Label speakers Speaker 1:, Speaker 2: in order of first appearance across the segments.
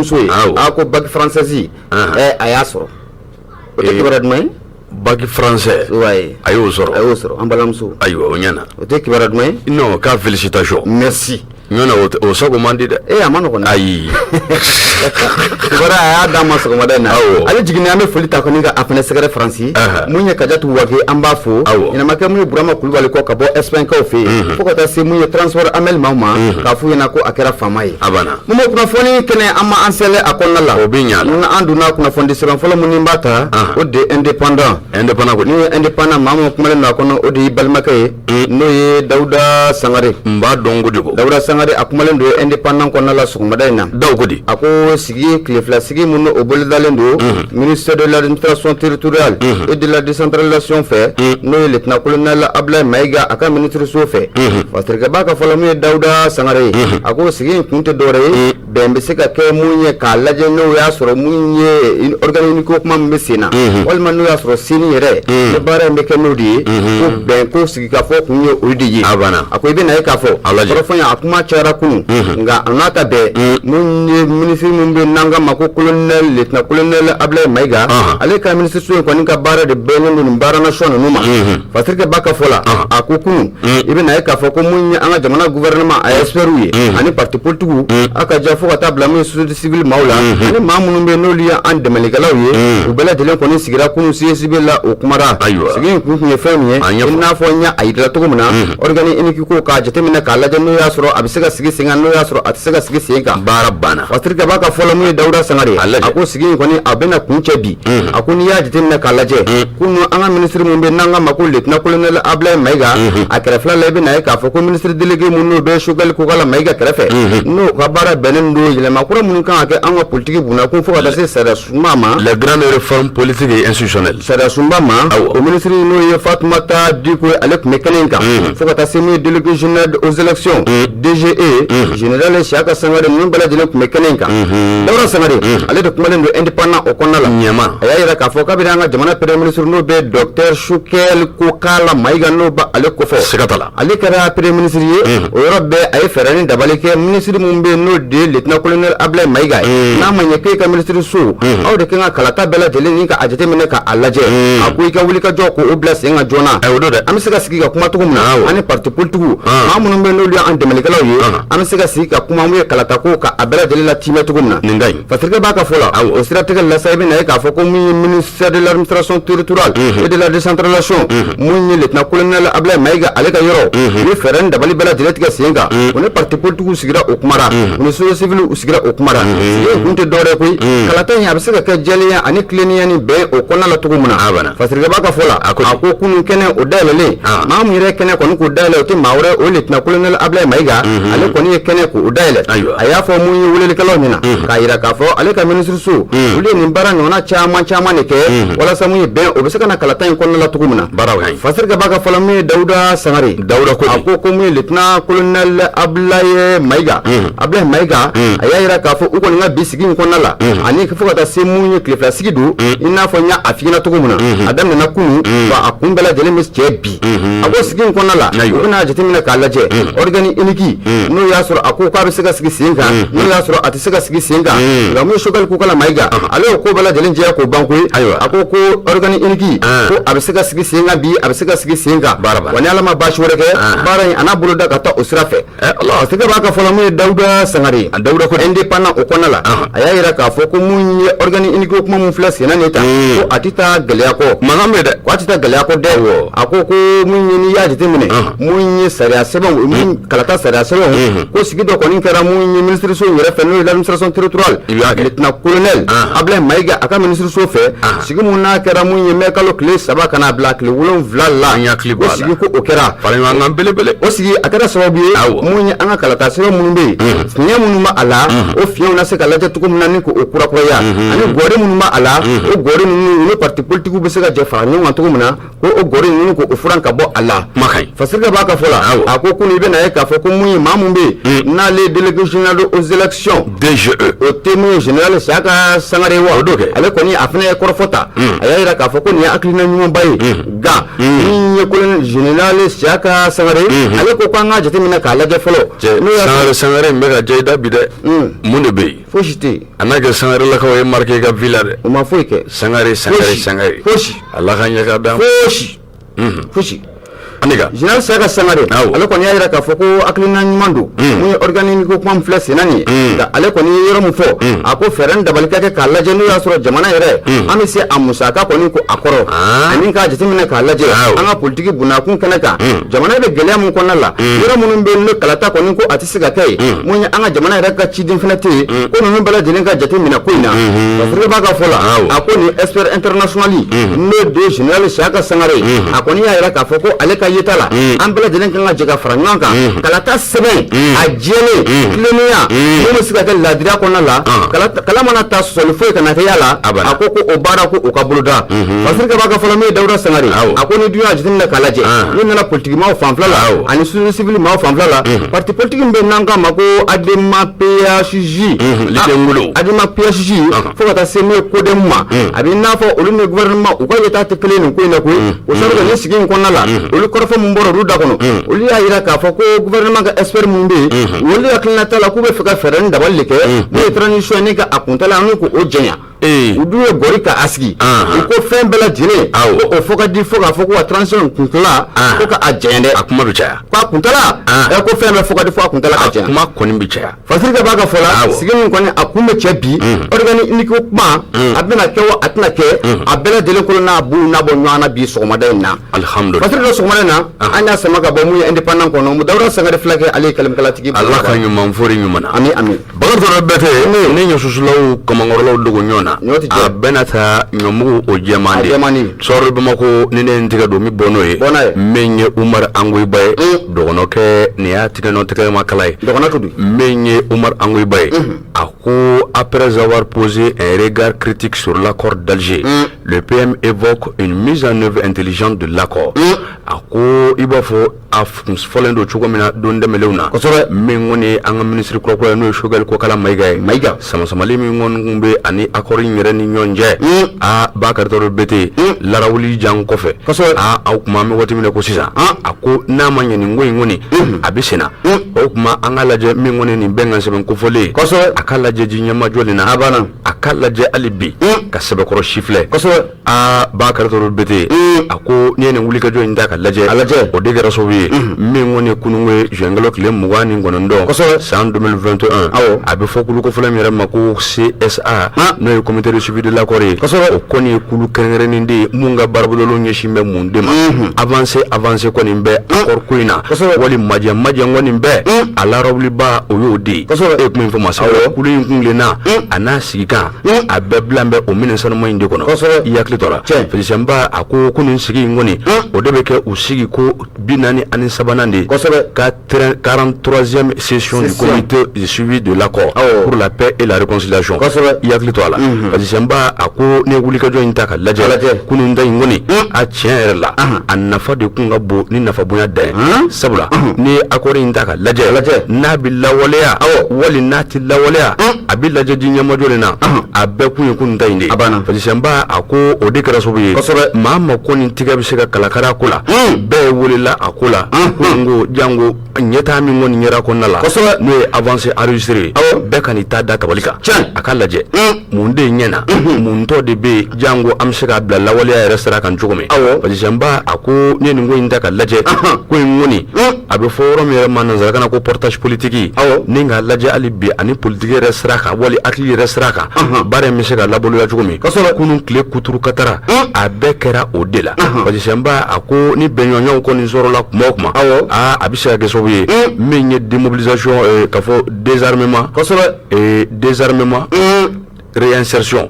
Speaker 1: balimamuso ye.
Speaker 2: Awɔ.
Speaker 1: A ko bac française,
Speaker 2: Ahan.
Speaker 1: A y'a sɔrɔ. O tɛ
Speaker 2: Eh.
Speaker 1: kibaruya duman ye?
Speaker 2: Bac français.
Speaker 1: Ouais.
Speaker 2: A y'o sɔrɔ.
Speaker 1: A y'o sɔrɔ, an balimamuso.
Speaker 2: Ayiwa, o ɲɛna.
Speaker 1: O tɛ kibaruya duman ye?
Speaker 2: Non, k'a félicitation.
Speaker 1: Merci.
Speaker 2: Ɲɔna, o sago man di dɛ.
Speaker 1: E, a ma nɔgɔn dɛ.
Speaker 2: Ayi.
Speaker 1: Kibaruya a y'a d'an ma sɔgɔmada in na.
Speaker 2: Awɔ.
Speaker 1: Ale jiginni, an bɛ foli ta kɔni ka a fana sɛgɛrɛ Faransi.
Speaker 2: Ahan.
Speaker 1: Mun ye Kajatu Wage, an b'a fo.
Speaker 2: Awɔ.
Speaker 1: Ɲɛnamakɛ mun ye Burama Kulubali kɔ ka bɔ Espagne kaw fɛ yen, fo ka taa se mun ye transport Amel maaw ma, k'a f'u ɲɛna ko a kɛra faama ye.
Speaker 2: A banna.
Speaker 1: Mun bɛ kunnafoni kɛnɛ, an ma an sɛlɛ a kɔnɔna la.
Speaker 2: O bɛ ɲa la.
Speaker 1: Ni an donna kunnafoni sɛbɛn fɔlɔ mun ni b'a ta,
Speaker 2: Ahan.
Speaker 1: o de ye Indépendant.
Speaker 2: Indépendant ko.
Speaker 1: Ni ye Indépendant, maa min kumalen don a kɔnɔ, o de y'i balimakɛ ye, n'o ye Dawuda Sangare.
Speaker 2: N b'a dɔn kojugu.
Speaker 1: Dawuda Sangare, a kumalen don Indépendant kɔnɔna la sɔgɔmada in na.
Speaker 2: Daw ko di?
Speaker 1: A ko sigi, tile 2 sigi mun o bolodalen don ministère de l'Administration territoriale et de la Décentralisation fɛ, n'o ye lieutenant colonel Ablaye Mayiga a ka ministre so fɛ. Fasirikɛba ka fɔlɔ, mun ye Dawuda Sangare ye, a ko sigi in kun tɛ dɔwɛrɛ ye, bɛn bɛ se ka kɛ mun ye k'a lajɛ n'o y'a sɔrɔ mun ye organe unique ko kuma min bɛ sen na, walima n'o y'a sɔrɔ sini yɛrɛ ni baara in bɛ kɛ n'o de ye, ko bɛn ko sigikafɔ kun ye o de ye.
Speaker 2: A banna.
Speaker 1: A ko i bɛ na ye k'a fɔ
Speaker 2: A lajɛ.
Speaker 1: kɔrɔfɔ in, a kuma cayara kunun, nka a n'a ta bɛɛ, mun ye ministre min bɛ n'an ka ma ko colonel, lieutenant colonel Ablaye Mayiga, ale ka ministre so in kɔni ka baara de bɛnnen don nin baara nation ninnu ma. Fasirikɛ ba ka fɔ la, a ko kunun, i bɛ na ye k'a fɔ ko mun ye an ka jamana gouvernement a experts ye ani parti politique, a ka ja fo ka taa bila mun ye société civile maaw la ani maa minnu bɛ yen n'olu ye an dɛmɛlikɛlaw ye, u bɛɛ lajɛlen kɔni sigira kunun CSB la, o kumara.
Speaker 2: Ayiwa.
Speaker 1: Sigi in kun tun ye fɛn min ye,
Speaker 2: A ɲɛfɔ.
Speaker 1: I n'a fɔ n y'a yirila cogo min na, organe unique ko k'a jateminɛ k'a lajɛ n'o y'a sɔrɔ a bɛ se ka sigi sen kan, n'o y'a sɔrɔ a tɛ se ka sigi sen kan.
Speaker 2: Baara banna.
Speaker 1: Fasirikɛ b'a ka fɔlɔ, mun ye Dawuda Sangare,
Speaker 2: A lajɛ.
Speaker 1: a ko sigi in kɔni a bɛna kun cɛ bi. A ko n'i y'a jateminɛ k'a lajɛ, kunun an ka ministre mun bɛ n'an ka ma ko lieutenant colonel Ablaye Mayiga, a kɛrɛfɛla la, i bɛ na ye k'a fɔ ko ministre délégué mun n'o bɛ Choguel Kokala Mayiga kɛrɛfɛ, n'o ka baara bɛnnen don yɛlɛma kura minnu kan ka kɛ an ka politique bunakun fo ka taa se sariya sunba ma.
Speaker 2: Les grandes réformes politiques et institutionnelles.
Speaker 1: Sariya sunba ma.
Speaker 2: Awɔ.
Speaker 1: O ministre, n'o ye Fatumata Diko ye, ale tun bɛ kɛnɛ in kan, fo ka taa se min ye délégué général aux élections, DGE, général Siyaka Sangare, ninnu bɛɛ lajɛlen tun bɛ kɛnɛ in kan. Dawuda Sangare, ale de kumalen don Indépendant o kɔnɔna la.
Speaker 2: Ɲɛma.
Speaker 1: A y'a yira k'a fɔ kabini an ka jamana premier ministre, n'o bɛ docteur Choguel Kokala Mayiga, n'o bɛ ale kofɔ,
Speaker 2: Siga t'a la.
Speaker 1: ale kɛra premier ministre ye, o yɔrɔ bɛɛ a ye fɛɛrɛ ni dabali kɛ. Ministre mun bɛ yen, n'o de ye lieutenant colonel Ablaye Mayiga ye, n'a ma ɲɛ k'e ka ministre so, aw de kan ka kalata bɛɛ lajɛlen ni ka a jateminɛ k'a lajɛ, a ko i ka wuli ka jɔ k'o bila sen kan joona.
Speaker 2: Ayi, o don dɛ.
Speaker 1: An bɛ se ka sigi ka kuma cogo min na,
Speaker 2: Awɔ.
Speaker 1: ani parti politique,
Speaker 2: Ah.
Speaker 1: maa minnu bɛ yen n'olu ye an dɛmɛlikɛlaw ye,
Speaker 2: Ah.
Speaker 1: an bɛ se ka sigi ka kuma mun ye kalata ko ka a bɛɛ lajɛlen la timɛ cogo min na.
Speaker 2: Nin ka ɲi.
Speaker 1: Fasirikɛ b'a ka fɔ la,
Speaker 2: Awɔ.
Speaker 1: o siratigɛ la sa, i bɛ na ye k'a fɔ ko mun ye ministère de l'Administration territoriale et de la Décentralisation, mun ye lieutenant colonel Ablaye Mayiga ale ka yɔrɔ, u ye fɛɛrɛ ni dabali bɛɛ lajɛlen tigɛ sen kan. U ni parti politique sigira, o kumara, u ni société civile u sigira, o kumara. Sigi in kun tɛ dɔwɛrɛ ye koyi, kalata in a bɛ se ka kɛ jɛlenya ani tilennenya ni bɛn o kɔnɔna la cogo min na.
Speaker 2: A banna.
Speaker 1: Fasirikɛ b'a ka fɔ la,
Speaker 2: A ko di?
Speaker 1: a ko kunun kɛnɛ o dayɛlɛlen,
Speaker 2: Ah.
Speaker 1: maa min yɛrɛ ye kɛnɛ kɔni k'o dayɛlɛ, o tɛ maa wɛrɛ, o ye lieutenant colonel Ablaye Mayiga, ale kɔni ye kɛnɛ k'o dayɛlɛ.
Speaker 2: Ayiwa.
Speaker 1: A y'a fɔ mun ye welelikɛlaw ɲɛna k'a yira k'a fɔ ale ka ministre so, olu ye nin baara ɲɔgɔnna caman caman de kɛ walasa mun ye bɛn o bɛ se ka na kalata in kɔnɔna la cogo min na.
Speaker 2: Baaraw ka ɲi.
Speaker 1: Fasirikɛ b'a ka fɔlɔ, mun ye Dawuda Sangare.
Speaker 2: Dawuda ko di?
Speaker 1: A ko ko mun ye lieutenant colonel Ablaye Mayiga, Ablaye Mayiga, a y'a yira k'a fɔ u kɔni ka bi sigi in kɔnɔna la, ani fo ka taa se mun ye tile 2 sigi don, i n'a fɔ n y'a f'i ɲɛna cogo min na, a daminɛna kunun wa a kun bɛɛ lajɛlen bɛ cɛ bi. A ko sigi in kɔnɔna la,
Speaker 2: Ayiwa.
Speaker 1: u bɛna jateminɛ k'a lajɛ organe unique, n'o y'a sɔrɔ a ko k'a bɛ se ka sigi sen kan, n'o y'a sɔrɔ a tɛ se ka sigi sen kan. Nka mun ye Choguel Kokala Mayiga, ale y'o ko bɛɛ lajɛlen jɛya k'o ban koyi.
Speaker 2: Ayiwa.
Speaker 1: A ko ko organe unique,
Speaker 2: Ah.
Speaker 1: ko a bɛ se ka sigi sen kan bi, a bɛ se ka sigi sen kan.
Speaker 2: Baara banna.
Speaker 1: Wa ni Ala ma baasi wɛrɛ kɛ,
Speaker 2: Ah.
Speaker 1: baara in a n'a bolo da ka taa o sira fɛ.
Speaker 2: Eh, Allah.
Speaker 1: Parce que b'a ka fɔlɔ, mun ye Dawuda Sangare ye,
Speaker 2: A Dawuda ko di?
Speaker 1: Indépendant o kɔnɔna la,
Speaker 2: Ah.
Speaker 1: a y'a yira k'a fɔ ko mun ye organe unique ko kuma mun filɛ sen na nin ta, ko a tɛ taa gɛlɛya kɔ.
Speaker 2: Mankan bɛ dɛ.
Speaker 1: Ko a tɛ taa gɛlɛya kɔ dɛ.
Speaker 2: Awɔ.
Speaker 1: A ko ko mun ye, n'i y'a jateminɛ,
Speaker 2: Ah.
Speaker 1: mun ye sariya sɛbɛnw, mun kalata sariya sɛbɛnw, ko sigi dɔ kɔni kɛra mun ye ministre so in yɛrɛ fɛ, n'o ye l'Administration territoriale,
Speaker 2: I b'a kɛ.
Speaker 1: lieutenant colonel
Speaker 2: Ah.
Speaker 1: Ablaye Mayiga a ka ministre so fɛ,
Speaker 2: Ah.
Speaker 1: sigi mun n'a kɛra mun ye mai kalo tile 3 ka n'a bila tile 7 la,
Speaker 2: An hakili
Speaker 1: o
Speaker 2: b'a la.
Speaker 1: sigi ko o kɛra.
Speaker 2: Fara ɲɔgɔn kan belebele.
Speaker 1: O sigi a kɛra sababu ye,
Speaker 2: Awɔ.
Speaker 1: mun ye an ka kalata sɛbɛn minnu bɛ yen, fiɲɛ minnu b'a la, o fiɲɛw na se ka lajɛ cogo min na ni k'o kurakuraya, ani gɔri minnu b'a la, o gɔri ninnu ni parti politique bɛ se ka jɛ fara ɲɔgɔn kan cogo min na, ko o gɔri ninnu k'o furan ka bɔ a la.
Speaker 2: Kuma ka ɲi.
Speaker 1: Fasirikɛ b'a ka fɔ la,
Speaker 2: Awɔ.
Speaker 1: a ko kunun i bɛna ye k'a fɔ ko mun ye maa maa mun bɛ yen n'ale ye délégué général aux élections,
Speaker 2: DGE,
Speaker 1: o tɛ mun ye, général Siyaka Sangare wa?
Speaker 2: O don kɛ.
Speaker 1: Ale kɔni, a fana ye kɔrɔfɔ ta. A y'a jira k'a fɔ ko nin ye hakilina ɲumanba ye, nka min ye colonel général Siyaka Sangare, ale ko k'an ka jateminɛ k'a lajɛ fɔlɔ.
Speaker 2: Cɛ,
Speaker 1: n'o y'a sɔrɔ
Speaker 2: Sangare, Sangare in bɛ ka diya i da bi dɛ. Mun de bɛ yen?
Speaker 1: Fosi tɛ yen.
Speaker 2: A n'a kɛ Sangarelakaw ye marqué i ka vie la dɛ.
Speaker 1: O ma foyi kɛ.
Speaker 2: Sangare, Sangare.
Speaker 1: Fosi.
Speaker 2: Sangare.
Speaker 1: Fosi.
Speaker 2: Ala ka ɲɛ ka d'an ma.
Speaker 1: Fosi, fosi.
Speaker 2: Anika.
Speaker 1: Général Siyaka Sangare, ale kɔni y'a jira k'a fɔ ko hakilina ɲuman don mun ye, organe unique ko kuma min filɛ senna nin ye. Nka ale kɔni ye yɔrɔ min fɔ, a ko fɛɛrɛ ni dabali ka kɛ k'a lajɛ n'o y'a sɔrɔ jamana yɛrɛ, an bɛ se a musaka kɔni ko a kɔrɔ, ani k'a jateminɛ k'a lajɛ an ka politiki bunakun kɛnɛ kan, jamana bɛ gɛlɛya mun kɔnɔna la, yɔrɔ minnu bɛ yen n'o kalata kɔni ko a tɛ se ka kɛ yen, mun ye, an ka jamana yɛrɛ ka ciden fana tɛ yen, ko ninnu bɛɛ lajɛlen ka jateminɛ ko in na. Parce que b'a ka fɔ la, a ko nin expert international, n'o de ye général Siyaka Sangare, a kɔni y'a jira k'a fɔ ko ale ka yeta la, an bɛɛ lajɛlen kan ka jɛ ka fara ɲɔgɔn kan, kalata sɛbɛn a jɛlen, tilennenya mun bɛ se ka kɛ laadiriya kɔnɔna la, kala mana ta, sɔsɔli foyi kana kɛ y'a la.
Speaker 2: Abada.
Speaker 1: A ko ko o baara ko o ka boloda. Fasiri b'a ka fɔlɔ, min ye Dawuda Sangare, a ko ni dun y'a jateminɛ k'a lajɛ, n'u nana politiki maaw fanfɛla la ani société civile maaw fanfɛla la, parti politique min bɛ n'an k'a ma ko ADEMA PHJ,
Speaker 2: Litengolo.
Speaker 1: ADEMA PHJ, fo ka taa se min ye CODEM ma, a bɛ n'a fɔ olu ni gouvernement u ka yeta tɛ kelen nin ko in na koyi. O sababu kɛ, nin sigi in kɔnɔna la, olu kɔrɔfɔ mun bɔra olu da kɔnɔ, olu y'a jira k'a fɔ ko gouvernement ka expert mun bɛ yen, olu hakilina t'a la k'u bɛ fɛ ka fɛɛrɛ ni dabali de kɛ n'o ye transition ni ka a kuntala ani k'o janya. U dun ye gɔri ka a sigi, u ko fɛn bɛɛ lajɛlen ko o fɔ ka di, fo k'a fɔ ko ka transition kuntala ko ka a janya dɛ.
Speaker 2: A kuma bɛ caya.
Speaker 1: Ko a kuntala ɛ, ko fɛn bɛɛ fɔ ka di fo a kuntala ka
Speaker 2: A
Speaker 1: janya.
Speaker 2: kuma kɔni bɛ caya.
Speaker 1: Fasiri b'a ka fɔ la, sigi min kɔni a kun bɛ cɛ bi, organe unique ko kuma, a bɛna kɛ wa a tɛna kɛ, a bɛɛ lajɛlen kolo n'a b'u n'a bɔ ɲɔgɔn na bi sɔgɔmada in na.
Speaker 2: Alihamudulila.
Speaker 1: Fasiri dɔ, sɔgɔmada in na, an y'a sama ka bɔ mun ye, Indépendant kɔnɔ, mu Dawuda Sangare filakɛ, ale ye kalimakalatigi.
Speaker 2: Ala ka ɲuman fori ɲuman na.
Speaker 1: Ami, ami.
Speaker 2: Bakari Tɔrɔ bɛɛ tɛ ne ɲɔsusulaw kamankɔrɔlaw dogo ɲɔgɔn na.
Speaker 1: Ɲɔ tɛ jɛ.
Speaker 2: A bɛna taa ɲɔmugu o jɛman
Speaker 1: A
Speaker 2: de.
Speaker 1: jɛman de.
Speaker 2: Sɔrɔ Bamakɔ ni ne ye n tɛgɛ don, min bɔ n'o ye.
Speaker 1: Bɔ n'a ye.
Speaker 2: Min ye Umar Angoyiba ye, dɔgɔnɔkɛ, nin y'a tigɛ nɔ tɛgɛ ma kala ye.
Speaker 1: Dɔgɔnɔ to dun.
Speaker 2: Min ye Umar Angoyiba ye, a ko après avoir posé un regard critique sur l'accord d'Alger, le PM évoque une mise en œuvre intelligente de l'accord. A ko i b'a fɔ a fɔlen don cogo min na don tɛmɛnlenw na, min kɔni ye an ka minisiri kurakura ye, n'o ye Choguel Kokala Mayiga ye,
Speaker 1: Mayiga.
Speaker 2: Samasamali min kɔni tun bɛ ani accord in yɛrɛ ni ɲɔgɔn cɛ, a Bakari Tɔrɔ Bete larawuli jan kɔfɛ, a aw kuma an bɛ waati min na ko sisan, a ko n'a ma ɲɛ nin ko in kɔni a bɛ senna, o tuma an ka lajɛ min kɔni nin bɛnkan sɛbɛn kofɔlen, a ka lajɛ ji ɲɛmajɔ nin na,
Speaker 1: A banna.
Speaker 2: a ka lajɛ hali bi ka sɛbɛkɔrɔ sifilɛ. Aa, Bakari Tɔrɔ Bete, a ko n'i ye nin wulikajɔ in ta ka lajɛ,
Speaker 1: A lajɛ.
Speaker 2: O de kɛra sababu ye min kɔni ye kununko ye, juin kalo tile 29, san 2021, a bɛ fɔ kulu kofɔlen min yɛrɛ ma ko CSA, n'o ye comité de suivi de l'accord ye, o kɔni ye kulu kɛrɛnkɛrɛnnen de ye mun ka baarabolo ɲɛsin bɛ mun de ma, avancé avancé kɔni bɛ accord ko in na, wali majɛ majɛ kɔni bɛ a larawuliba, o y'o de ye. E ye kuma in fɔ masa, kulu in kun tilenna a n'a sigikan, a bɛɛ bilan bɛ o minɛn sanuma in de kɔnɔ. I hakili tora. Félicien Ba, a ko ko nin sigi in kɔni, o de bɛ kɛ u sigi ko 43nan de ye, ka 43e session du
Speaker 1: Session.
Speaker 2: comité de suivi de l'accord pour la paix et la réconciliation. I hakili to a la. Félicien Ba, a ko ne ye wulikajɔ in ta ka lajɛ
Speaker 1: A lajɛ.
Speaker 2: Kunun ta in kɔni, a tiɲɛ yɛrɛ la, a nafa de kun ka bon ni nafa bonya dan ye, sabula n'i ye accord in ta ka lajɛ,
Speaker 1: A lajɛ.
Speaker 2: n'a bɛ lawaleya wali n'a tɛ lawaleya, a bɛ lajɛ ji ɲɛmajɔ de na, a bɛɛ kun ye kunun ta in de ye.
Speaker 1: A banna.
Speaker 2: Félicien Ba, a ko o de kɛra sababu ye maa ma ko nin tigɛ bɛ se ka kalakara a ko la, bɛɛ welela a ko la ko n ko jango ɲɛtaa min kɔni ɲɛra kɔnɔna la, n'o ye avancée enregistrée ye, bɛɛ ka n'i ta da tabali kan, a ka lajɛ mun de ɲɛna, mun tɔ de bɛ yen, jango an bɛ se k'a bila lawaleya yɛrɛ sira kan cogo min. Félicien Ba, a ko n'i ye nin ko in ta ka lajɛ, ko in kɔni a bɛ fɔ yɔrɔ min yɛrɛ ma nanzarakan na ko portage politique, ni k'a lajɛ hali bi ani politique yɛrɛ sira kan wali hakili yɛrɛ sira kan, baara in bɛ se ka laboloya cogo min. Kunun tile kuturu katara, a bɛɛ kɛra o de la. Félicien Ba, a ko ni bɛnɲɔgɔnyaw kɔni sɔrɔla kuma o kuma, aa, a bɛ se ka kɛ sababu ye min ye démobilisation, k'a fɔ désarmement, désarmement, réinsertion,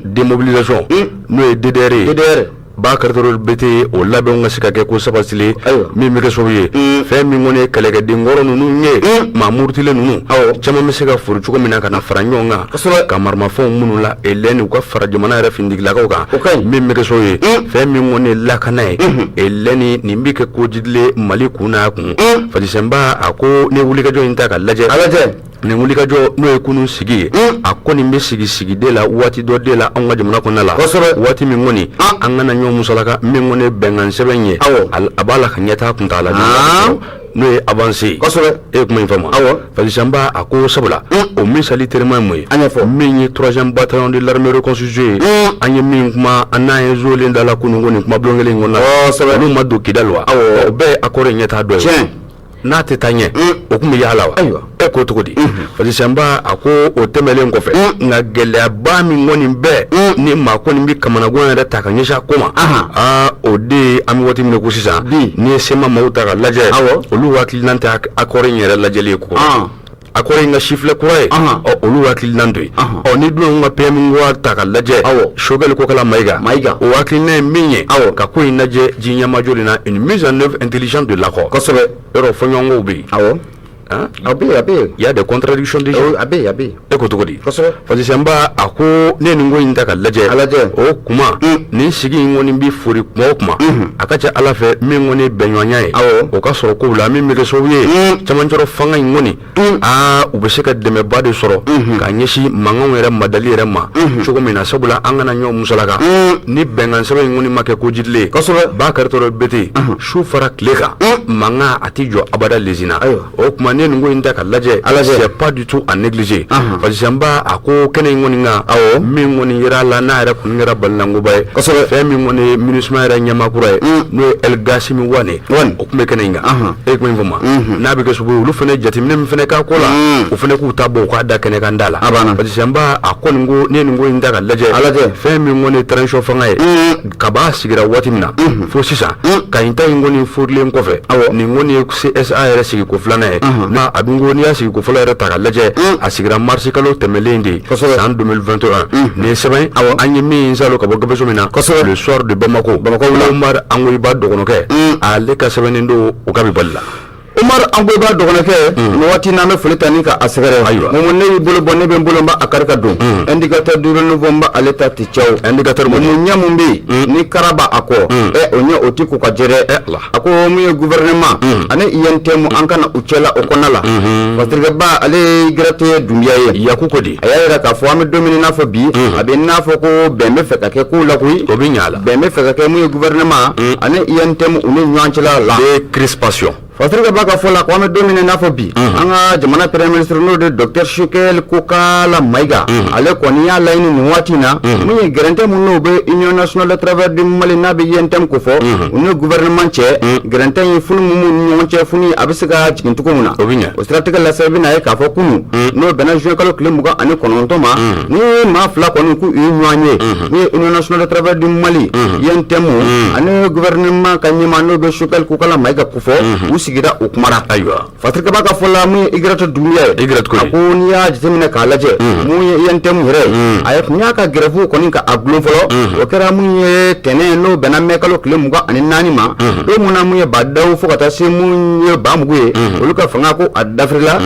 Speaker 2: démobilisation, n'o ye DDR ye.
Speaker 1: DDR.
Speaker 2: Bakari Traoré BT o labɛnw ka se ka kɛ ko sabatilen min bɛ kɛ sababu ye fɛn min kɔni ye kɛlɛkɛden kɔrɔ ninnu ye maa murutilen ninnu caman bɛ se ka furu cogo min na ka na fara ɲɔgɔn kan ka maramafɛnw minnu la elɛni u ka fara jamana yɛrɛ finitigilakaw kan min bɛ kɛ sababu ye fɛn min kɔni ye lakana ye elɛni nin bɛ kɛ ko jidilen Mali kun n'a kun Fati Sɛnba a ko ne wulikajɔ in ta ka lajɛ nin wulikajɔ n'o ye kunun sigi ye a kɔni bɛ sigi sigiden la waati dɔ de la anw ka jamana kɔnɔna la waati min kɔni an kana ɲɔgɔn musalaka min kɔni ye bɛnkan sɛbɛn ye a b'a la ka ɲɛtaa kuntaala n'o ye avancée ye e ye kuma in faamu Fati Sɛnba a ko sabula o misali teriman ye mun ye min ye troisième bataillon de l'armée reconstituée ye an ye min kuma an n'an ye zolen da la kunun ko nin kuma bulon kelen in kɔnɔna la olu ma don Kidali wa o bɛɛ ye accord in ɲɛtaa dɔ ye n'a tɛ taa ɲɛ o tun bɛ yaala wa ayiwa e ko cogo di Fati Sɛnba a ko o tɛmɛlen kɔfɛ nka gɛlɛyaba min kɔni bɛɛ ni maa kɔni bɛ kamanagan yɛrɛ ta ka ɲɛsin a ko ma aa o de ye an bɛ waati min na ko sisan n'i ye CMA maaw ta ka lajɛ olu hakilina tɛ accord in yɛrɛ lajɛli ye ko accord in ka sifilɛ kura ye ɔ olu hakilina don ye ɔ ni dun ka PM kura ta ka lajɛ Choguel Kokalla Maïga o hakilina ye min ye ka ko in lajɛ ji ɲɛmajɔ de na une mise en œuvre intelligente de l'accord kosɛbɛ yɔrɔ fɔɲɔgɔnkɔw bɛ yen
Speaker 1: awɔ a bɛ yen a bɛ yen
Speaker 2: il y a des contradictions déjà
Speaker 1: a bɛ yen a bɛ yen
Speaker 2: e ko cogo di
Speaker 1: kosɛbɛ
Speaker 2: Fati Sɛnba a ko ne ye nin ko in ta ka lajɛ
Speaker 1: a lajɛ
Speaker 2: o kuma nin sigi in kɔni bɛ fori kuma o kuma a ka ca Ala fɛ min kɔni ye bɛnɲɔgɔnya ye
Speaker 1: awɔ
Speaker 2: o ka sɔrɔ kow la min bɛ kɛ sababu ye cɛmancɛrɔ fanga in kɔni aa u bɛ se ka dɛmɛba de sɔrɔ ka ɲɛsin mankanw yɛrɛ madali yɛrɛ ma cogo min na sabula an kana ɲɔgɔn musalaka ni bɛnkan sɛbɛn in kɔni ma kɛ ko jidilen ye
Speaker 1: kosɛbɛ
Speaker 2: Bakari Traoré BT su fara tile kan mankan a tɛ jɔ abada lesina o tuma ne nin ko in ta ka lajɛ c'est pas du tout à négliger Fati Sɛnba a ko kɛnɛ in kɔni kan awɔ min kɔni yera a la n'a yɛrɛ kɔni kɛra balinankoba ye
Speaker 1: kosɛbɛ
Speaker 2: fɛn min kɔni ye MINUSMA yɛrɛ ɲɛmaa kura ye n'o ye El Gasimi Wane o tun bɛ kɛnɛ in kan e kuma in fɔ ma n'a bɛ kɛ sababu ye olu fana jateminɛ min fana k'a ko la u fana k'u ta bɔ u k'a da kɛnɛ kan da la Fati Sɛnba a kɔni ko ne ye nin ko in ta ka lajɛ fɛn min kɔni ye transition fanga ye kab'a sigira waati min na fo sisan Kayi ta in kɔni forilen kɔfɛ nin kɔni ye CSA yɛrɛ sigi ko filanan ye n'a a dun ko n'i y'a sigi ko fɔlɔ yɛrɛ ta ka lajɛ a sigira marisi kalo tɛmɛlen de san 2021 nin ye sɛbɛn an ye min salo ka bɔ gafeso min na Le Soir de Bamako Bamakɔ Umar Angoyiba dɔgɔnɔkɛ ale ka sɛbɛnnen don o ka bi bali la
Speaker 1: Umar Angoyiba dɔgɔnɔkɛ nin waati n'an bɛ foli ta ni ka a sɛgɛrɛ
Speaker 2: ayiwa
Speaker 1: Mumu ne y'i bolo bɔ ne bɛ n bolo n b'a kari ka don indicateur du renouveau n b'ale ta ti cɛw
Speaker 2: indicateur
Speaker 1: Mumu ɲɛ mun bɛ yen ni kara b'a a kɔ ɛ o ɲɛ o ti ko ka jɛ dɛ a ko mun ye gouvernement ani UNTM an kana u cɛla o kɔnɔna la Fasirikɛba ale ye Gɛrɛte Dunbiya ye
Speaker 2: Yaku ko di
Speaker 1: a y'a jira k'a fɔ an bɛ don min na i n'a fɔ bi a bɛ n'a fɔ ko bɛn bɛ fɛ ka kɛ kow la koyi
Speaker 2: o bɛ ɲɛ a la
Speaker 1: bɛn bɛ fɛ ka kɛ mun ye gouvernement ani UNTM u ni ɲɔgɔn cɛla la
Speaker 2: décrispation
Speaker 1: Fasirikɛba ka fɔ la ko an bɛ don min na i n'a fɔ bi an ka jamana premier ministre n'o de docteur Choguel Kokalla Maïga ale kɔni y'a laɲini nin waati in na mun ye gɛrɛntɛ min n'o bɛ Union nationale des travailleurs du Mali n'a bɛ UNTM ko fɔ u ni gouvernement cɛ gɛrɛntɛ in funu min b'u ni ɲɔgɔn cɛ funu a bɛ se ka jigin cogo min na
Speaker 2: o bɛ ɲɛ
Speaker 1: o siratigɛ la sa i bɛna ye k'a fɔ kunun n'o bɛnna juin kalo tile 29 ma ni maa fila kɔni k'u ye ɲɔgɔn ye min ye Union nationale des travailleurs du Mali UNTM ani gouvernement ka ɲɛmaa n'o bɛ Choguel Kokalla Maïga ko fɔ u sigira u kumara
Speaker 2: ayiwa
Speaker 1: Fasirikɛba ka fɔ la mun ye Igrata Dunbiya ye
Speaker 2: Igrata ko
Speaker 1: a ko n'i y'a jateminɛ k'a lajɛ mun ye UNTM yɛrɛ ye a ye tun y'a ka grève kɔni ka a gulon fɔlɔ o kɛra mun ye tɛnɛn n'o bɛnna mai kalo tile 24 ma don mun na mun ye Bah N'Daw fo ka taa se mun ye Bamugu ye olu ka fanga ko a dafirila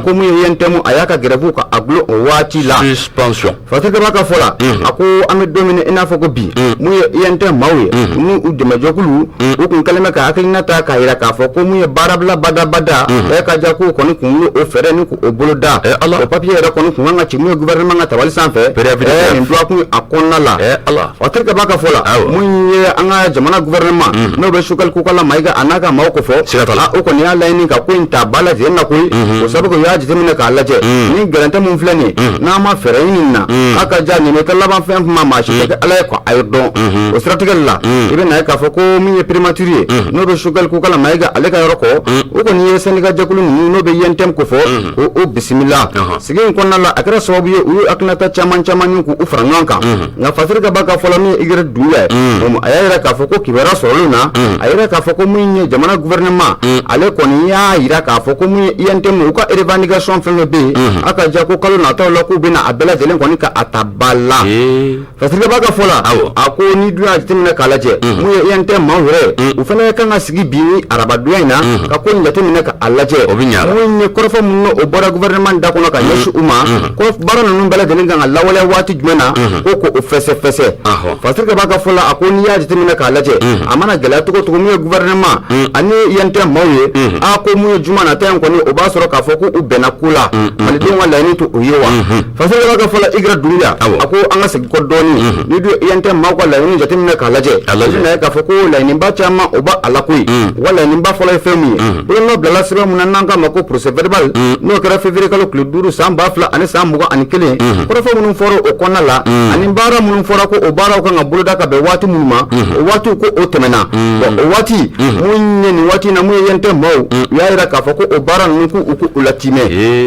Speaker 1: ko mun ye UNTM a y'a ka grève ka a gulon o waati la
Speaker 2: suspension
Speaker 1: Fasirikɛba ka fɔ la a ko an bɛ don min na i n'a fɔ ko bi mun ye UNTM maaw ye ni u dɛmɛjɛkulu u kun kɛlen bɛ ka hakilina ta k'a jira k'a fɔ ko mun ye baarabila badabada ka ja k'u kɔni kun o fɛɛrɛ ni k'o boloda o papiye yɛrɛ kɔni kun kan ka ci mun ye gouvernement ka tabali sanfɛ nin dɔgɔkun a kɔnɔna la Fasirikɛba ka fɔ la mun ye an ka jamana gouvernement n'o bɛ Choguel Kokalla Maïga a n'a ka maaw ko fɔ o kɔni y'a laɲini ka ko in ta ba la na koyi o sabu u y'a jateminɛ k'a lajɛ ni gɛrɛntɛ min filɛ nin n'a ma fɛɛrɛ ɲini na a ka ja nin ka laban fɛn kuma maa si tɛ kɛ ala ye ko a ye dɔn o siratigɛ la i bɛ na ye k'a fɔ ko min ye primature ye n'o bɛ Choguel Kokalla Maïga ale ka yɔrɔ kɔ, u kɔni ye syndicat jɛkulu ninnu, n'o bɛ UNTM ko fɔ, o bisimila. Sigi in kɔnɔna la, a kɛra sababu ye u ye hakilinata caman caman ni k'u fara ɲɔgɔn kan. Nka Fasirikɛba ka fɔ la, min ye Igirɛki Dunbiya ye, a y'a jira k'a fɔ ko kibaruya sɔrɔlen na, a yira k'a fɔ ko min ye jamana gouvernement, ale kɔni y'a jira k'a fɔ ko min ye UNTM, u ka revendication fɛn fɛn bɛ yen, a ka ja ko kalo nataw la, k'u bɛna a bɛɛ lajɛlen kɔni ka a ta ba la. Fasirikɛba ka fɔ la, a ko ni dun y'a jateminɛ k'a lajɛ, mun ye UNTM maaw yɛrɛ, u fana kan ka sigi bi ni arabadonya in na ka ko in jateminɛ ka a lajɛ.
Speaker 2: O bɛ ɲa.
Speaker 1: Mun ye kɔrɔfɔ minnu, o bɔra gouvernement da kɔnɔ ka ɲɛsin u ma, ko baara ninnu bɛɛ lajɛlen kan ka lawaleya waati jumɛn na, ko k'o fɛsɛfɛsɛ. Fasirikɛba ka fɔ la, a ko n'i y'a jateminɛ k'a lajɛ, a mana gɛlɛya cogo cogo, mun ye gouvernement ani UNTM maaw ye, a ko mun ye juma nata in kɔni, o b'a sɔrɔ k'a fɔ ko u bɛnna ko la. Malidenw ka laɲini to o ye wa? Fasirikɛba ka fɔ la, Igirɛki Dunbiya, a ko an ka segin kɔ dɔɔni. Ni dun ye UNTM maaw ka laɲini jateminɛ k'a lajɛ, i bɛna ye k'a fɔ ko laɲiniba caman o b'a la koyi. U ka laɲiniba fɔlɔ ye fɛn min ye, bolonɔ bilala sɛbɛn mun na n'an k'a ma ko procès verbal, n'o kɛra février kalo tile 5 san 2021, kɔrɔfɔ minnu fɔra o kɔnɔna la ani baara minnu fɔra ko o baaraw kan ka boloda ka bɛn waati minnu ma, o waatiw ko o tɛmɛna. Bon, o waati mun ye, nin waati in na, mun ye UNTM maaw, u y'a jira k'a fɔ ko o baara ninnu, k'u k'u latimɛ,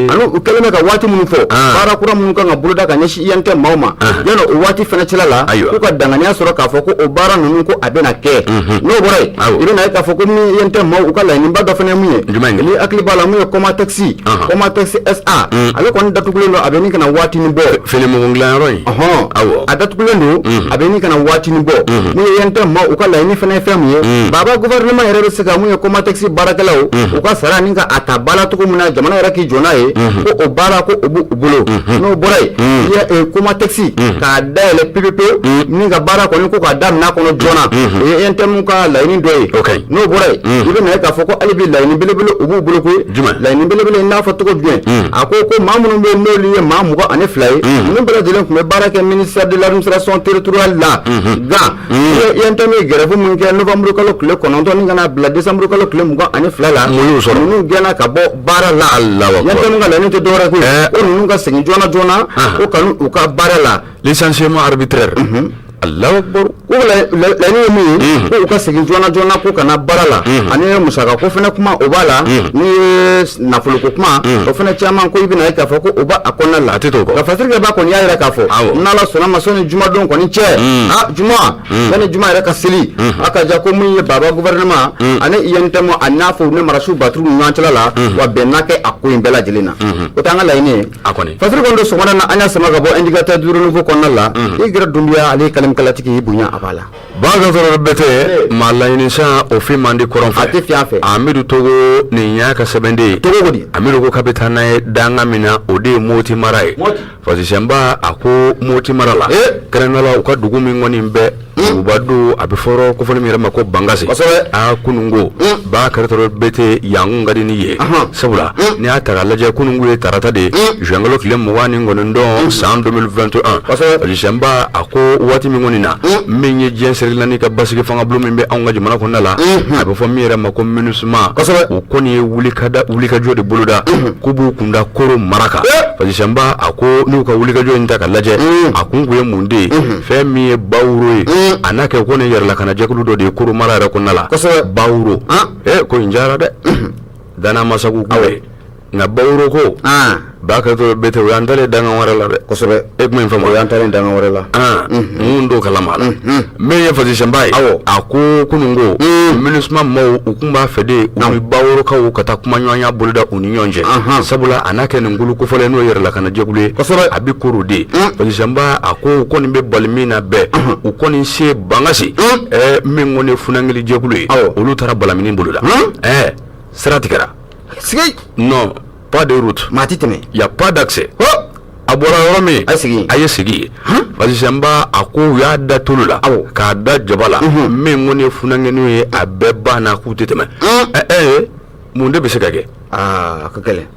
Speaker 1: ani u kɛlen bɛ ka waati minnu fɔ, baara kura minnu kan ka boloda ka ɲɛsin UNTM maaw ma, yanni o waati fana cɛla la, k'u ka danganiya sɔrɔ k'a fɔ ko o baara ninnu, ko a bɛna kɛ. N'o bɔra yen, i bɛna ye k'a fɔ ko min UNTM maaw u ka laɲiniba dɔ fana ye mun ye, ni hakili b'a la, mun ye Comatex, Comatex SA, ale kɔni datugulen don, a bɛ ni kana waatinin bɔ.
Speaker 2: Finimɔgɔ dilanyɔrɔ in.
Speaker 1: Ɔhɔn, a datugulen don, a bɛ ni kana waatinin bɔ. Mun ye UNTM maaw u ka laɲini fana ye fɛn mun ye, baba gouvernement yɛrɛ bɛ se ka mun ye Comatex baarakɛlaw u ka sara ni ka a ta ba la cogo min na, jamana yɛrɛ k'i jɔ n'a ye, ko o baara ko o b'u bolo. N'o bɔra yen, i ye Comatex k'a dayɛlɛ pepepewu ni ka baara kɔni ko k'a daminɛ a kɔnɔ joona, o ye UNTM ka laɲini dɔ ye. N'o bɔra yen, i bɛ na ye k'a fɔ ko hali bi laɲini belebele u b'u bolo koyi. Laɲini belebele i n'a fɔ cogo jumɛn? A ko ko maa minnu bɛ yen, n'olu ye maa 22 ye, ninnu bɛɛ lajɛlen tun bɛ baara kɛ ministère de l'administration territoriale la. Nka UNTM ye grève min kɛ novembre kalo tile 9 ni ka na bila décembre kalo tile 22 la, ninnu gɛnna ka bɔ baara la. UNTM ka laɲini tɛ dɔwɛrɛ koyi, ko ninnu ka segin joona joona ko ka u ka baara la.
Speaker 2: Licenciement arbitraire. Allahu akbar.
Speaker 1: Ko laɲini ye mun ye, ko u ka segin joona joona ko ka na baara la, ani musaka ko fana kuma o b'a la, ni ye nafoloko kuma o fana caman, ko i bɛna ye k'a fɔ ko o b'a a kɔnɔna la.
Speaker 2: A tɛ t'o kɔ.
Speaker 1: Nka Fasirikɛba kɔni y'a jira k'a fɔ n'Ala sɔnna ma, sɔnni jumadon kɔni cɛ, a juma, yanni juma yɛrɛ ka seli, a ka ja ko mun ye baba gouvernement ani UNTM a n'a fɔ u ni marasiw baturu ni ɲɔgɔn cɛla la, wa bɛn n'a kɛ a ko in bɛɛ lajɛlen na, o t'an ka laɲini ye.
Speaker 2: A kɔni.
Speaker 1: Fasiri kɔni don sɔgɔmada na, an y'a sama ka bɔ Indicateur du renouveau kɔnɔna la. I gɛrɛ Dunbiya, ale ye kalimkalatigi bonya a b'a la.
Speaker 2: Bakari Traoré Bɛtɛ, maa laɲini san o fin man di kɔrɔn fɛ.
Speaker 1: A tɛ fiɲɛ a fɛ.
Speaker 2: Amidu Togo, nin y'a ka sɛbɛnden ye.
Speaker 1: Togo ko di?
Speaker 2: Amidu ko k'a bɛ taa n'a ye danga min na, o de ye Moti mara ye. Fasisɛnba a ko Moti mara la, kɛrɛnkɛrɛnnenya la u ka dugu min kɔni bɛ duguba don, a bɛ fɔ kofɔli min yɛrɛ ma ko Bankasi. Aa, kununko Bakari Traoré Bɛtɛ, yan kun ka di ni ye, sabula n'i y'a ta k'a lajɛ, kununko ye tarata de ye, juin kalo tile 29 san 2021. Fasisɛnba a ko waati min kɔni na, min ye diɲɛ seleke naani ka basigi fangabulon min bɛ anw ka jamana kɔnɔna la, a bɛ fɔ min yɛrɛ ma ko MINUSMA, u kɔni ye wulikajɔ de boloda k'u b'u kunda Koro mara kan. Fasisɛnba a ko n'u ka wulikajɔ in ta ka lajɛ, a kun kun ye mun de ye? Fɛn min ye Bawuro ye, a n'a kɛ ko ne yɛrɛlakanajɛkulu dɔ de ye Koro mara yɛrɛ kɔnɔna la. Bawuro, ko in diyara dɛ, Dana Masagu ko ye, nka Bawuro ko Bakari Traoré Bɛtɛ, o y'an talen dangan wɛrɛ la dɛ.
Speaker 1: Kosɛbɛ.
Speaker 2: E kuma in faamu?
Speaker 1: O y'an talen dangan wɛrɛ la.
Speaker 2: Mun t'o kalama la, min ye Fasisɛnba ye, a ko kununko MINUSMA maaw, u kun b'a fɛ de u ni Bawurokaw ka taa kumaɲɔgɔnya boloda u ni ɲɔgɔn cɛ, sabula a n'a kɛ nin kulu kofɔlen n'o ye yɛrɛlakanajɛkulu ye, a bɛ Koro de. Fasisɛnba a ko u kɔni bɛ bali min na bɛɛ, u kɔni se Bankasi, min kɔni ye funankɛli jɛkulu ye, olu taara balamini boloda, sira tigɛra.
Speaker 1: Sigi.
Speaker 2: Non, pas de route.
Speaker 1: Maa tɛ tɛmɛ.
Speaker 2: Y a pas d'accès. A bɔra yɔrɔ min,
Speaker 1: a sigi.
Speaker 2: A ye sigi yen. Fasisɛnba a ko u y'a da tulu la, k'a da jaba la, min kɔni ye funankɛninw ye, a bɛɛ banna k'u tɛ tɛmɛ. Ɛ mun de bɛ se ka kɛ?
Speaker 1: Aa, a ka gɛlɛn.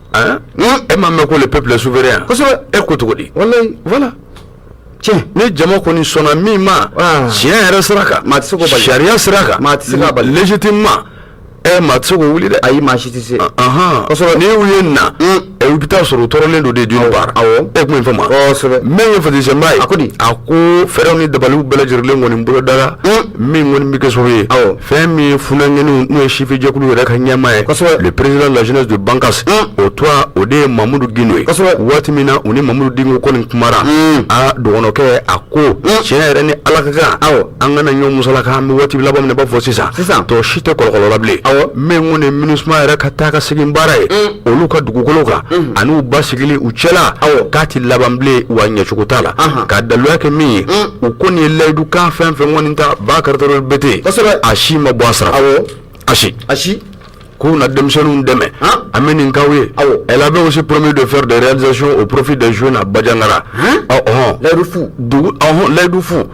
Speaker 2: E m'a mɛn ko le peuple est souverain?
Speaker 1: Kosɛbɛ.
Speaker 2: E ko cogo di?
Speaker 1: Walayi.
Speaker 2: Voilà.
Speaker 1: Tiɲɛ.
Speaker 2: Ni jama kɔni sɔnna min ma, tiɲɛ yɛrɛ sira kan,
Speaker 1: maa tɛ se k'o bali.
Speaker 2: Sariya sira kan,
Speaker 1: maa tɛ se k'a bali.
Speaker 2: Légitimement, maa tɛ se k'o wuli dɛ.
Speaker 1: Ayi, maa si tɛ se.
Speaker 2: Kosɛbɛ. N'i y'u ye na, I bɛ taa sɔrɔ u tɔɔrɔlen don de d'une part. E kuma in faamu.
Speaker 1: Kosɛbɛ.
Speaker 2: Min ye Fati Sɛnba ye.
Speaker 1: A ko di?
Speaker 2: A ko fɛɛrɛw ni dabaliw bɛɛ lajɛlen kɔni bolodara. Min kɔni bɛ kɛ sababu ye. Fɛn min ye funankɛninw n'o ye sifin jɛkulu yɛrɛ ka ɲɛmaa ye.
Speaker 1: Kosɛbɛ.
Speaker 2: Le président de la jeunesse de Bankas. O tora o de ye Mamudu Gindo ye.
Speaker 1: Kosɛbɛ.
Speaker 2: Waati min na u ni Mamudu Gindo kɔni kumara. A dɔgɔnɔkɛ a ko. Tiɲɛ yɛrɛ ni Ala ka kan. An kana ɲɔgɔn musalaka an bɛ waati laban min na i b'a fɔ sisan.
Speaker 1: Sisan.
Speaker 2: Tɔ si tɛ kɔlɔkɔlɔ la bilen. Min kɔni ye MINUSMA yɛrɛ ka taa ka segin baara ye. Olu ka dugukolo kan. Ani u basigili u cɛla. K'a ti laban bilen wa ɲɛcogo t'a la. Ka daluya kɛ min ye. U kɔni ye layidu kan fɛn fɛn kɔni ta Bakari Tarawele Bete.
Speaker 1: Kosɛbɛ.
Speaker 2: A si ma bɔ a sira. A si.
Speaker 1: A si.
Speaker 2: K'u na denmisɛnninw dɛmɛ. An bɛ nin k'aw ye. Elle avait aussi promis de faire des réalisations au profit des jeunes à Bandiagara. Ɔhɔn.
Speaker 1: Layidu fu.
Speaker 2: Dugu ɔhɔn layidu fu.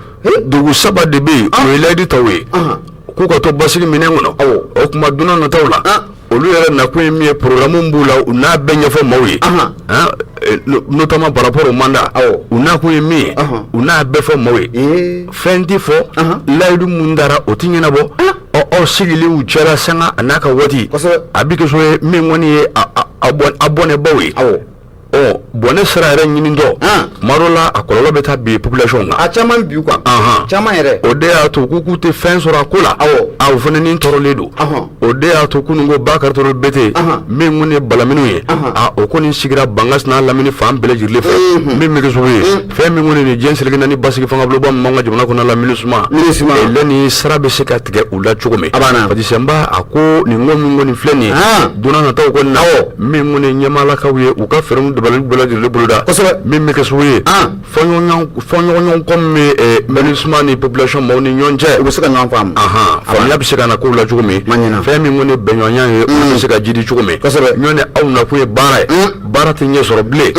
Speaker 2: Dugu saba de bɛ yen o ye layidu taw ye. K'u ka to basigi minɛn kɔnɔ. O tuma don nataw la. Olu yɛrɛ nakun ye min ye programme b'u la u n'a bɛɛ ɲɛfɔ maaw ye. Notamment par rapport au mandat. U nakun ye min ye. U n'a bɛɛ fɔ maaw ye. Fɛn tɛ fɔ. Layidu mun dara o tɛ ɲɛnabɔ. Ɔ aw sigilen u cɛla sanga a n'a ka waati. A bɛ kɛ sababu ye min kɔni ye a bɔnɛbaw ye. Ɔ bɔnɛ sira yɛrɛ ɲinitɔ. Tuma dɔ la a kɔlɔlɔ bɛ taa bin population kan.
Speaker 1: A caman bi quoi. Caman yɛrɛ.
Speaker 2: O de y'a to k'u k'u tɛ fɛn sɔrɔ a ko la. A o fana ni tɔɔrɔlen don. O de y'a to kunun ko Bakari Tarawele Bete. Min kɔni ye Balaminiw ye. A o kɔni sigira Bankas n'a lamini fan bɛɛ lajɛlen fɛ. Min bɛ kɛ sababu ye. Fɛn min kɔni ni diɲɛ seleke naani basigi fangabulonba min b'an ka jamana kɔnɔ la MINUSMA.
Speaker 1: MINUSMA.
Speaker 2: Ele ni sira bɛ se ka tigɛ u la cogo min.
Speaker 1: A banna.
Speaker 2: Fati Sɛnba a ko nin ko min kɔni filɛ nin ye. Don nataw kɔni na. Min kɔni ye ɲɛmaalakaw ye u ka fɛɛrɛw ni dabaliw bɛɛ lajɛlen boloda.
Speaker 1: Kosɛbɛ.
Speaker 2: Min bɛ kɛ sababu ye. Fɔɲɔgɔnkɔ min bɛ MINUSMA ni population maaw ni ɲɔgɔn cɛ.
Speaker 1: U bɛ se ka ɲɔgɔn faamu.
Speaker 2: Faamuya bɛ se ka na kow la cogo min. Fɛn min kɔni ye bɛnɲɔgɔnya ye olu bɛ se ka jidi cogo min.
Speaker 1: Kosɛbɛ.
Speaker 2: Ɲɔgɔn aw nakun ye baara ye. Baara tɛ ɲɛ sɔrɔ bilen.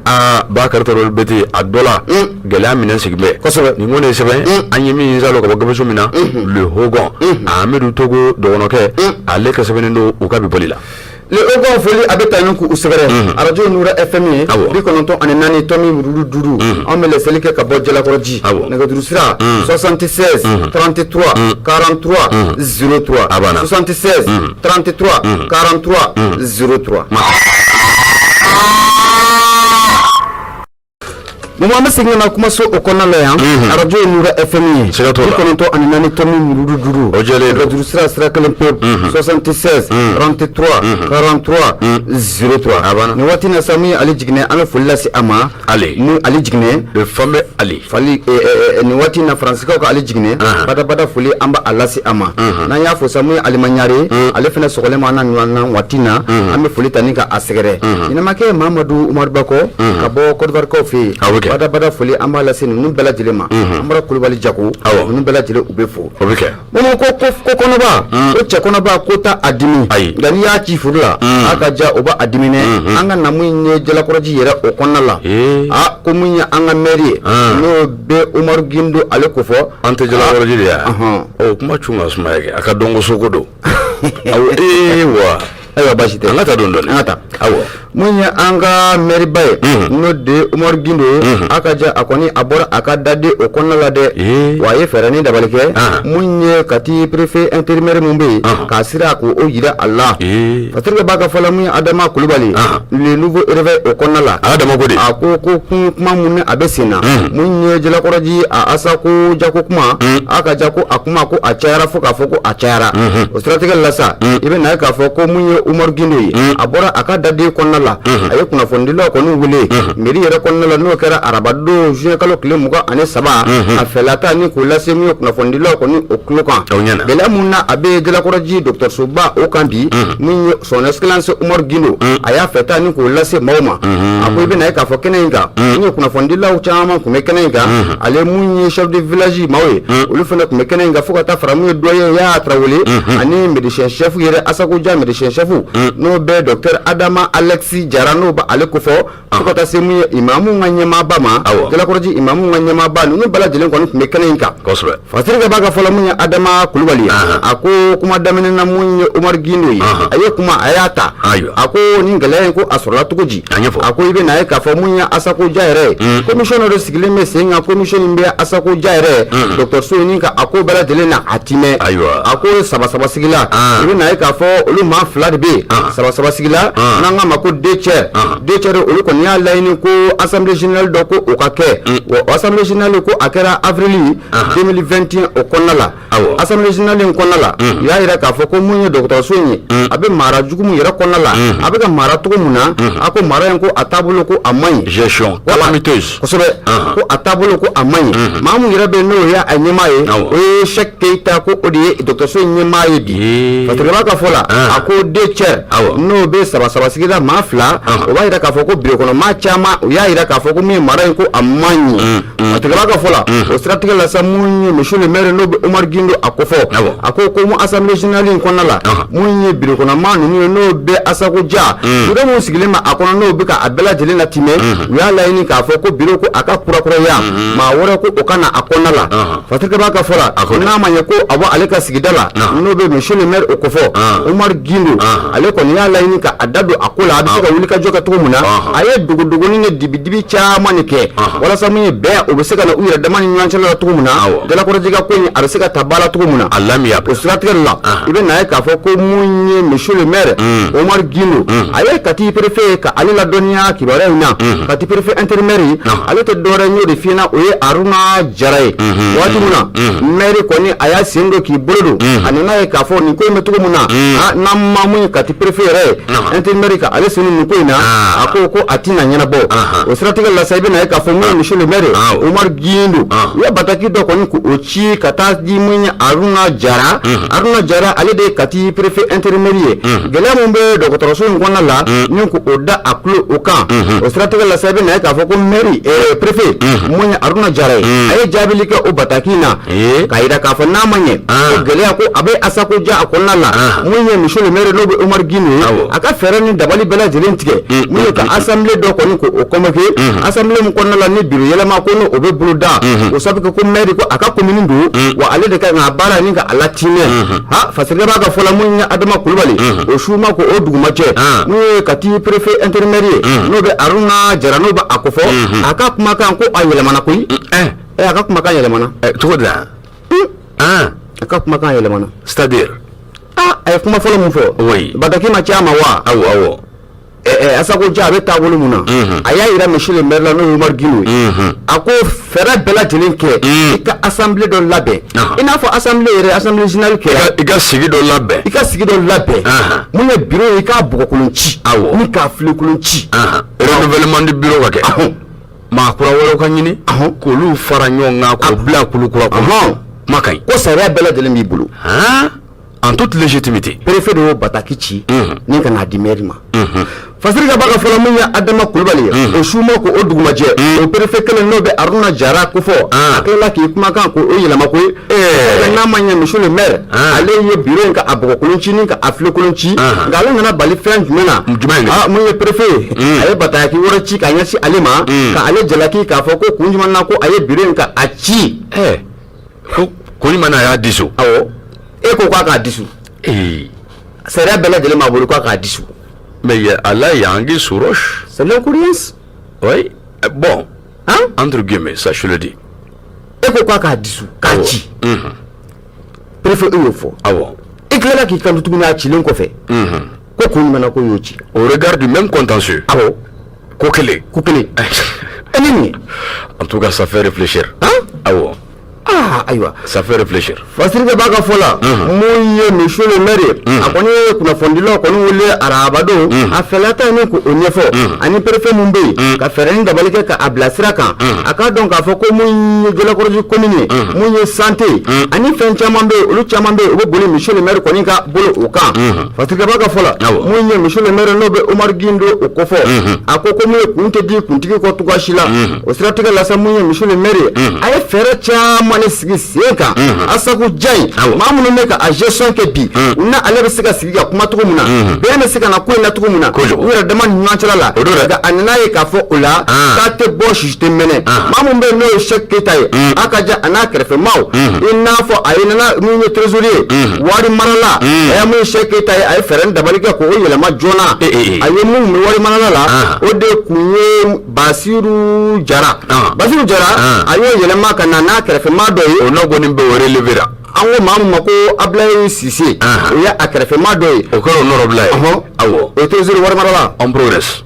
Speaker 2: Aa Bakari Tarawele Bete a dɔ la. Gɛlɛya minɛn sigi bɛ.
Speaker 1: Kosɛbɛ.
Speaker 2: Nin kɔni ye sɛbɛn an ye min salo ka bɔ gafe min na. Le Hogon. Amidu Togo dɔgɔnɔkɛ. Ale ka sɛbɛnnen don u ka bi bɔli la.
Speaker 1: Le Hogon foli a bɛ taa ɲɔgɔn k'u sɛgɛrɛ. Arajo Nura FM ye. 94.5 anw bɛ laseli kɛ ka bɔ Jalakɔrɔji. Nɛgɛjuru sira 76 33 43 03.
Speaker 2: A banna.
Speaker 1: 76 33 43 03. Momo an bɛ segin ka na kumaso o kɔnɔna la yan. Arajo ye Nura FM ye.
Speaker 2: Siga t'o la.
Speaker 1: 94.5.
Speaker 2: O jɛlen don.
Speaker 1: Nɛgɛjuru sira kelen pe. 76 33 43 03.
Speaker 2: A banna.
Speaker 1: Nin waati in na sa min ye Ali Jiginɛ an bɛ foli lase a ma.
Speaker 2: Ale.
Speaker 1: Mun Ali Jiginɛ.
Speaker 2: Le fameux Ali.
Speaker 1: Fali nin waati in na Faransikaw ka Ali Jiginɛ. Badabada foli an b'a lase a ma. N'an y'a fo sa mun ye Alima Ɲare. Ale fana sɔgɔlen b'an na nin waati in na. An bɛ foli ta ni ka a sɛgɛrɛ. Ɲɛnɛmakɛ Mamadu Umaru Bakɔ. Ka bɔ Côte d'Ivoire kaw fɛ yen.
Speaker 2: A bɛ kɛ.
Speaker 1: Badabada foli an b'a lase ninnu bɛɛ lajɛlen ma. An bɔra Kulubali Jago. Ninnu bɛɛ lajɛlen u bɛ fo.
Speaker 2: O bɛ kɛ.
Speaker 1: Momo ko ko kɔnɔba. Ko cɛ kɔnɔba ko taa a dimi.
Speaker 2: Ayi.
Speaker 1: Nka n'i y'a ci furu la. A ka ja o b'a a dimi dɛ. An ka na mun ye Jalakɔrɔji yɛrɛ o kɔnɔna la. Aa ko mun ye an ka maire ye. N'o bɛ Umaru Gindo ale ko fɔ.
Speaker 2: An tɛ Jalakɔrɔji de ye wa? Ɔ kuma cun ka sumaya kɛ a ka dɔn ko soko don. Awɔ ee wa.
Speaker 1: Ayiwa baasi tɛ.
Speaker 2: An ka taa dɔɔni dɔɔni.
Speaker 1: An ka taa.
Speaker 2: Awɔ.
Speaker 1: Mun ye an ka maire ba ye. N'o de ye Umaru Gindo ye. A ka ja a kɔni a bɔra a ka daden o kɔnɔna la dɛ. Wa a ye fɛɛrɛ ni dabali kɛ. Mun ye Kati préfet intérimaire mun bɛ yen. K'a sira k'o jira a la. Patrick b'a ka fɔ la mun ye Adama Kulubali. Le nouveau réveil o kɔnɔna la.
Speaker 2: A dama ko de.
Speaker 1: A ko ko kuma mun ni a bɛ sen na. Mun ye Jalakɔrɔji a Asako Jako kuma. A ka ja ko a kuma ko a cayara fo k'a fɔ ko a cayara. O siratigɛ la sa. I bɛ na ye k'a fɔ ko mun ye Umaru Gindo ye. A bɔra a ka daden kɔnɔna la. A ye kunnafonidilaw kɔni wele. Mairie yɛrɛ kɔnɔna la n'o kɛra arabadon juin kalo tile 23. A fɛlata ni k'o lase mun ye kunnafonidilaw kɔni o tulo kan. Gɛlɛya mun na a bɛ Jalakɔrɔji dɔgɔtɔrɔsoba o kan bi. Min ye son excellence Umaru Gindo. A y'a fɛ ta ni k'o lase maaw ma. A ko i bɛ na ye k'a fɔ kɛnɛ in kan. Mun ye kunnafonidilaw caman tun bɛ kɛnɛ in kan. Ale mun ye chef de village maaw ye. Olu fana tun bɛ kɛnɛ in kan fo ka taa fara mun ye doyen Yaya Tarawele. Ani médecin chef yɛrɛ Asako Ja médecin chef. N'o bɛ docteur Adama Alexis Jara n'o bɛ ale kofɔ. Fo ka taa se mun ye imamu ka ɲɛmaaba ma. Jalakɔrɔji imamu ka ɲɛmaaba ninnu bɛɛ lajɛlen kɔni tun bɛ kɛnɛ in kan.
Speaker 2: Kosɛbɛ.
Speaker 1: Fasirikɛ b'a ka fɔ la mun ye Adama Kulubali ye. A ko kuma daminɛ na mun ye Umaru Gindo ye. A ye kuma a y'a ta. A ko nin gɛlɛya in ko a sɔrɔla cogo di. A ko i bɛ na ye k'a fɔ mun ye Asako Ja yɛrɛ ye. Commission dɔ de sigilen bɛ sen kan commission in bɛ Asako Ja yɛrɛ. Dɔgɔtɔrɔso in ka a ko bɛɛ lajɛlen na a timɛ. A ko saba saba sigila. I bɛ na ye k'a fɔ olu maa fila de bɛ yen. Saba saba sigila. N'an k'a ma ko deux tiers, deux tiers, olu kɔni y'a laɲini ko assemblée générale dɔ ko o ka kɛ. Wa assemblée générale ko a kɛra avril 2021 o kɔnɔna la. Assemblée générale in kɔnɔna la, u y'a jira k'a fɔ ko mun ye dɔgɔtɔrɔso in ye, a bɛ mara jugu min yɛrɛ kɔnɔna la, a bɛ ka mara cogo mun na, a ko mara in ko a taabolo ko a man ɲi.
Speaker 2: Gestion calamiteuse.
Speaker 1: Kosɛbɛ, ko a taabolo ko a man ɲi. Maa mun yɛrɛ bɛ yen, n'o ye a ɲɛmaa ye, o ye Cheikh Keita, ko o de ye dɔgɔtɔrɔso in ɲɛmaa ye bi. Fasirikɛba ka fɔ la, a ko deux tiers, n'o bɛ saba saba sigida maa fila, o b'a jira k'a fɔ ko bureau kɔnɔ maa caman, u y'a jira k'a fɔ ko min ye mara in ko a man ɲi. Fasirikɛba ka fɔ la, o siratigɛ la sa, mun ye monsieur le maire, n'o bɛ Umar Gindo a ko fɔ, a ko ko mun assemblée générale in kɔnɔna la, mun ye bureau kɔnɔ maa ninnu ye, n'o bɛ Asako Dia, bureau mun sigilen bɛ a kɔnɔ, n'o bɛ ka a bɛɛ lajɛlen latimɛ, u y'a laɲini k'a fɔ ko bureau ko a ka kurakuraya, maa wɛrɛ ko o ka na a kɔnɔna la. Fasirikɛba ka fɔ la, n'a ma ɲɛ ko a bɔ ale ka sigida la, n'o bɛ monsieur le maire o ko fɔ Umar Gindo, ale kɔni y'a laɲini ka a da don a ko la, a bɛ se ka wuli ka jɔ kɛ cogo min na. A ye dogodogonin ni dibidibi caman de kɛ walasa mun ye bɛn o bɛ se ka na u yɛrɛ dama ni ɲɔgɔn cɛla la cogo min na, Jalakɔrɔji ka ko in a bɛ se ka ta ba la cogo min na.
Speaker 2: A lamiya.
Speaker 1: O siratigɛ la, i bɛ na ye k'a fɔ ko mun ye monsieur le maire Omar Gindo, a ye Kati préfet ye ka ale ladɔnniya kibaruya in na. Kati préfet intérimaire ye, ale tɛ dɔwɛrɛ, n y'o de f'i ɲɛna, o ye Aruna Jara ye. Waati min na maire kɔni a y'a sen don k'i bolo don, a nana ye k'a fɔ nin ko in bɛ cogo min na, n'an ma mun ye Kati préfet yɛrɛ ye intérimaire ka ale sen don nin ko in na, a ko ko a tɛna ɲɛnabɔ. O siratigɛ la sa, i bɛ na ye k'a fɔ mun ye monsieur le maire Omar Gindo, u ye bataki dɔ kɔni k'o ci ka taa di mun ye Aruna Jara. Aruna Jara, ale de ye Kati préfet intérimaire ye. Gɛlɛya mun bɛ dɔgɔtɔrɔso in kɔnɔna la, ni k'o da a tulo o kan, o siratigɛ la sa, i bɛ na ye k'a fɔ ko maire, préfet mun ye Aruna Jara ye, a ye jaabili kɛ o bataki in na k'a jira k'a fɔ n'a ma ɲɛ ko gɛlɛya ko a bɛ Asako Dia a kɔnɔna la, mun ye monsieur le maire, n'o bɛ Omar Gindo ye, a ka fɛɛrɛ ni dabali bɛɛ lajɛlen tigɛ mun ye ka assemblée dɔ kɔni k'o convoqué, assemblée mun kɔnɔna la ni bureau yɛlɛma ko n'o bɛ bolo da o sabu kɛ ko maire ko a ka commune don, wa ale de ka kan ka baara ni ka a latimɛ. Ha, Fasirikɛ b'a ka fɔ la, mun ye Adama Kulubali, o su ma ko o duguma cɛ, mun ye Kati préfet intérimaire ye, n'o bɛ Aruna Jara, n'o bɛ a ko fɔ, a ka kumakan ko a yɛlɛmana koyi. A ka kumakan yɛlɛmana.
Speaker 2: Cogo di la?
Speaker 1: A ka kumakan yɛlɛmana.
Speaker 2: C'est à dire?
Speaker 1: A ye kuma fɔlɔ mun fɔ? Bataki ma ci a ma wa?
Speaker 2: Awɔ, awɔ.
Speaker 1: Asako Dia a bɛ taabolo mun na, a y'a yira monsieur le maire la, n'o ye Umar Gindo ye, a ko fɛɛrɛ bɛɛ lajɛlen kɛ i ka assemblée dɔ labɛn, i n'a fɔ assemblée yɛrɛ, assemblée générale kɛra.
Speaker 2: I ka sigi dɔ labɛn.
Speaker 1: I ka sigi dɔ labɛn, mun ye bureau ye, i k'a bɔgɔkolon ci ni k'a filenkolon ci.
Speaker 2: Renouvellement du bureau ka kɛ, maa kura wɛrɛw ka ɲini k'olu fara ɲɔgɔn kan k'o bila kulu kura kɔnɔ, kuma ka ɲi.
Speaker 1: Ko sariya bɛɛ lajɛlen b'i bolo.
Speaker 2: En toute légitimité.
Speaker 1: Préfet de y'o bataki ci ni ka n'a di maire ma. Fasiri ka baga fɔlɔ, mun ye Adama Kulubali ye, o su ma ko o dugumajɛ, o préfet kelen, n'o bɛ Aruna Jara ko fɔ, a tilala k'i kumakan ko o yɛlɛma koyi. N'a ma ɲɛ monsieur le maire, ale ye bureau in ka a bɔgɔkolon ci ni ka a filenkolon ci, nka ale nana bali fɛn jumɛn na?
Speaker 2: Jumɛn?
Speaker 1: Mun ye préfet ye, a ye bataki wɛrɛ ci ka ɲɛsin ale ma, ka ale jalaki k'a fɔ ko kun jumɛn na ko a ye bureau in ka a ci.
Speaker 2: Ko kun jumɛn na a y'a dissous?
Speaker 1: Awɔ, e ko k'a k'a dissous, sariya bɛɛ lajɛlen b'a bolo k'a k'a dissous.
Speaker 2: Mais là, il y a anguille sous roche.
Speaker 1: C'est l'incohérence.
Speaker 2: Oui. Bon.
Speaker 1: Hein?
Speaker 2: Entre guillemets, ça je le dis.
Speaker 1: E ko k'a k'a dissous, k'a ci. Préfet e y'o fɔ. I tilala k'i kanto tuguni a cilen kɔfɛ. Ko kun jumɛn na ko y'o ci?
Speaker 2: Au regard du même contentieux.
Speaker 1: Awɔ.
Speaker 2: Ko kelen.
Speaker 1: Ko kelen. E ni nin ye.
Speaker 2: En tout cas, ça fait réfléchir.
Speaker 1: Hein?
Speaker 2: Awɔ.
Speaker 1: Ah, ayiwa.
Speaker 2: Ça fait réfléchir.
Speaker 1: Fasirikɛ b'a ka fɔ la, mun ye monsieur le maire ye, a kɔni ye kunnafonidilaw kɔni wele araba don, a fɛla ta ni k'o ɲɛfɔ ani préfet mun bɛ yen ka fɛɛrɛ ni dabali kɛ ka a bila sira kan, a k'a dɔn k'a fɔ ko mun ye Jalakɔrɔji commune ye, mun ye santé ani fɛn caman bɛ yen, olu caman bɛ yen, u bɛ boli monsieur le maire kɔni ka bolo o kan. Fasirikɛ b'a ka fɔ la, mun ye monsieur le maire, n'o bɛ Umar Gindo o kofɔ, a ko ko mun ye kun tɛ di kuntigi kɔ cogoya si la. O siratigɛ la sa, mun ye monsieur le maire ye, a ye fɛɛrɛ caman de sigi sen kan Asako Dia in, maa minnu bɛ ka a gestion kɛ bi, u na ale bɛ se ka sigi ka kuma cogo min na, bɛn bɛ se ka na ko in na cogo min na u yɛrɛ dama ni ɲɔgɔn cɛla la. Nka a nana ye k'a fɔ o la k'a tɛ bɔ sisi tɛ mɛnɛ. Maa min bɛ yen, n'o ye Cheikh Keita ye, a ka ja a n'a kɛrɛfɛmaaw, i n'a fɔ a ye nana mun ye trésorier, wari marala, a ye mun ye Cheikh Keita ye, a ye fɛɛrɛ ni dabali kɛ k'o yɛlɛma joona. A ye mun bɛ wari marala la, o de kun ye Basiru Jara. Basiru Jara, a y'o yɛlɛma ka na n'a kɛrɛfɛmaa dɔ ye.
Speaker 2: O n'a kɔni bɛ o relever la.
Speaker 1: An ko maa min ma ko Ablaye Sise, o ye a kɛrɛfɛmaa dɔ ye.
Speaker 2: O kɛra o nɔrɔbila ye. Awɔ.
Speaker 1: O ye trésor warimarala.
Speaker 2: On progresse.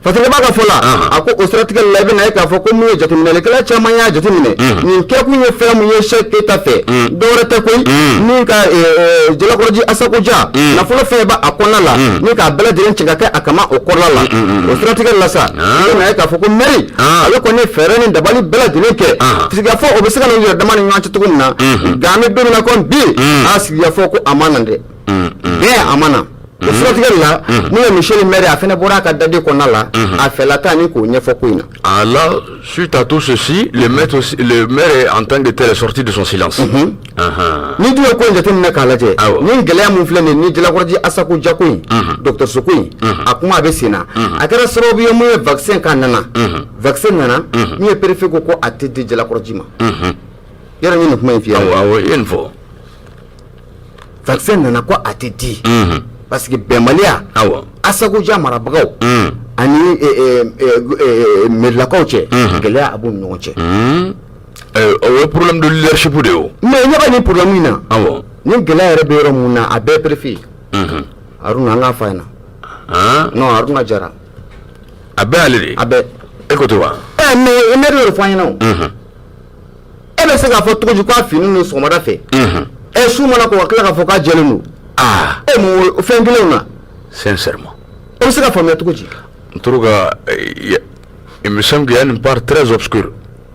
Speaker 1: Fasirikɛba ka fɔ la, a ko o siratigɛ la, i bɛna ye k'a fɔ ko mun ye jateminɛlikɛla caman y'a jateminɛ, nin kɛkun ye fɛn mun ye Cheikh Keita fɛ, dɔwɛrɛ tɛ koyi, ni ka Jalakɔrɔji Asako Dia nafolo fɛn b'a a kɔnɔna la, ni k'a bɛɛ lajɛlen cɛ ka kɛ a kama o kɔrɔla la. O siratigɛ la sa, i bɛna ye k'a fɔ ko mɛri, ale kɔni ye fɛɛrɛ ni dabali bɛɛ lajɛlen kɛ, sigikafɔ o bɛ se ka n'u yɛrɛ dama ni ɲɔgɔn cɛ cogo min na. Nka an bɛ don min na komi bi, a sigikafɔ ko a ma na dɛ, bɛn a ma na. O siratigɛ la, mun ye monsieur le maire, a fana bɔra a ka daden kɔnɔna la, a fɛla ta ni k'o ɲɛfɔ ko in na.
Speaker 2: Ah là, suite à tout ceci, le maire, aussi, le maire en tant que tel est sorti de son silence.
Speaker 1: Ni dun ye ko in jateminɛ k'a lajɛ, ni gɛlɛya mun filɛ nin ye, ni Jalakɔrɔji Asako Dia ko in, dɔgɔtɔrɔso ko in, a kuma a bɛ sen na, a kɛra sababu ye mun ye vaccin k'a nana, vaccin nana, min ye préfet ko ko a tɛ di Jalakɔrɔji ma. Yɔrɔ n ye nin kuma in f'i ye.
Speaker 2: Awɔ, i ye nin fɔ.
Speaker 1: Vaccin nana ko a tɛ di parce que bɛnbaliya Asako Dia marabagaw ani mɛrilakaw cɛ, gɛlɛya a b'u ni ɲɔgɔn cɛ.
Speaker 2: O ye problème de leadership de ye o.
Speaker 1: Mais ɲɛ bɛ nin problème in na, ni gɛlɛya yɛrɛ bɛ yɔrɔ mun na, a bɛɛ ye préfet ye. Haruna, an k'a fɔ a ɲɛna. Non, Haruna Jara.
Speaker 2: A bɛɛ y'ale de ye.
Speaker 1: A bɛɛ.
Speaker 2: E ko ten wa?
Speaker 1: Ɛ, mais maire y'o de fɔ an ɲɛna o. E bɛ se k'a fɔ cogo di k'a finnen don sɔgɔmada fɛ, ɛ, su mana ko ka tila k'a fɔ k'a jɛlen don? E mun fɛn kelenw na?
Speaker 2: Sincèrement.
Speaker 1: O bɛ se ka faamuya cogo di?
Speaker 2: En tout cas, il me semble qu'il y a une part très obscure.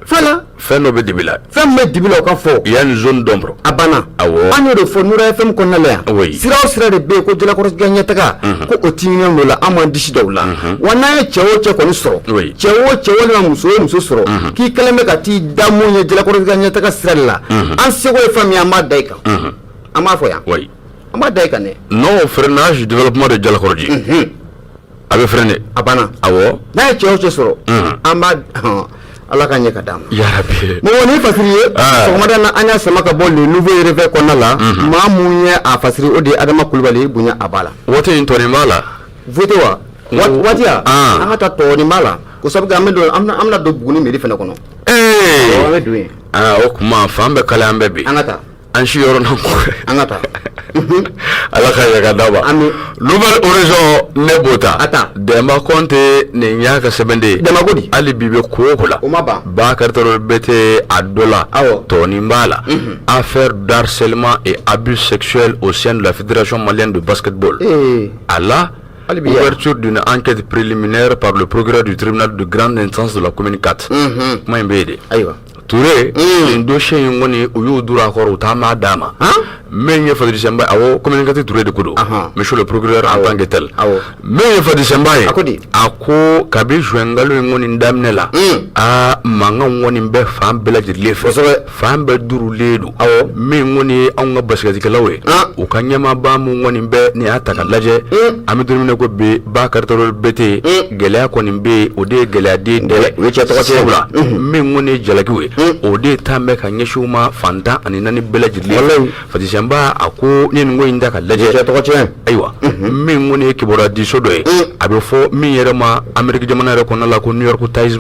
Speaker 1: Voilà.
Speaker 2: Fɛn dɔ bɛ dibi la.
Speaker 1: Fɛn min bɛ dibi la, o ka fɔ.
Speaker 2: Il y a une zone d'ombre.
Speaker 1: A banna.
Speaker 2: Awɔ.
Speaker 1: An y'o de fɔ Nura FM kɔnɔna la yan. Sira o sira de bɛ yen ko Jalakɔrɔji ɲɛtaga ko o timinen don la, an b'an disi da o la. Wa n'an ye cɛ o cɛ kɔni sɔrɔ, cɛ o cɛ walima muso o muso sɔrɔ k'i kɛlen bɛ ka t'i da mun ye Jalakɔrɔji ɲɛtaga sira de la, an seko ye fɛn min ye, an b'a da i kan. An b'a fɔ yan. An b'a da i kan dɛ.
Speaker 2: Non au freinage du développement de Jalakɔrɔji. A bɛ freiner.
Speaker 1: A banna.
Speaker 2: Awɔ.
Speaker 1: N'a ye cɛ o cɛ sɔrɔ, an b'a Ala ka ɲɛ ka d'an ma.
Speaker 2: Yarabi.
Speaker 1: Mɔgɔ ni fasiri ye sɔgɔmada na, an y'a sama ka bɔ Le Nouveau Réveil kɔnɔna la. Maa mun ye a fasiri, o de ye Adama Kulubali. Bonya a b'a la.
Speaker 2: Waati in tɔnin b'a la.
Speaker 1: Vote wa waati ya, an ka taa tɔnin b'a la ko sabu an bɛ don, an bɛna don Buguni mairie fana kɔnɔ. An bɛ don yen.
Speaker 2: O kuma fan bɛɛ kalaya an bɛɛ bi.
Speaker 1: An ka taa.
Speaker 2: An si yɔrɔ na ko.
Speaker 1: An ka taa.
Speaker 2: Ala ka ɲɛ ka d'a ma.
Speaker 1: Ami.
Speaker 2: Nouvel Horizon, ne b'o ta.
Speaker 1: A ta.
Speaker 2: Dɛnba Kɔnte, nin y'a ka sɛbɛnden ye.
Speaker 1: Dɛnba ko di?
Speaker 2: Hali bi bɛ ko o ko la.
Speaker 1: O ma ban.
Speaker 2: Bakari Tarawele Bete a dɔ la. Tɔnin b'a la. Affaire d'harcèlement et abus sexuels au sein de la Fédération malienne de basketball. À la ouverture d'une enquête préliminaire par le procureur du tribunal de grande instance de la commune 4. Kuma in bɛ yen de.
Speaker 1: Ayiwa.
Speaker 2: Touré, nin dossier in kɔni, u y'u duru a kɔrɔ, u taa m'a d'a ma. Min ye Fadil Sɛnba, awɔ, commune 4 Touré de ko don. Monsieur le procureur en tant que tel. Min ye Fadil Sɛnba ye.
Speaker 1: A ko di?
Speaker 2: A ko kabi juin kalo in kɔni daminɛ la. Aa, mankan kɔni bɛ fan bɛɛ lajɛlen fɛ. Fan bɛɛ durulen don. Min kɔni ye anw ka basikɛtikɛlaw ye. U ka ɲɛmaaba mun kɔni bɛ nin y'a ta ka lajɛ. An bɛ don min na ko bi, Bakari Tarawele Bete, gɛlɛya kɔni bɛ yen, o de ye gɛlɛyaden dɛ.
Speaker 1: O ye cɛ tɔgɔ tiɲɛ.
Speaker 2: Sabula min kɔni ye jalakiw ye, o de ta bɛ ka ɲɛsin u ma fan 14 bɛɛ lajɛlen. Fadil Sɛnba a ko ni nin ko in ta ka lajɛ.
Speaker 1: Cɛ tɔgɔ tiɲɛ.
Speaker 2: Ayiwa, min kɔni ye kibaruya diso dɔ ye, a bɛ fɔ min yɛrɛ ma Ameriki jamana yɛrɛ kɔnɔna la ko New York Times.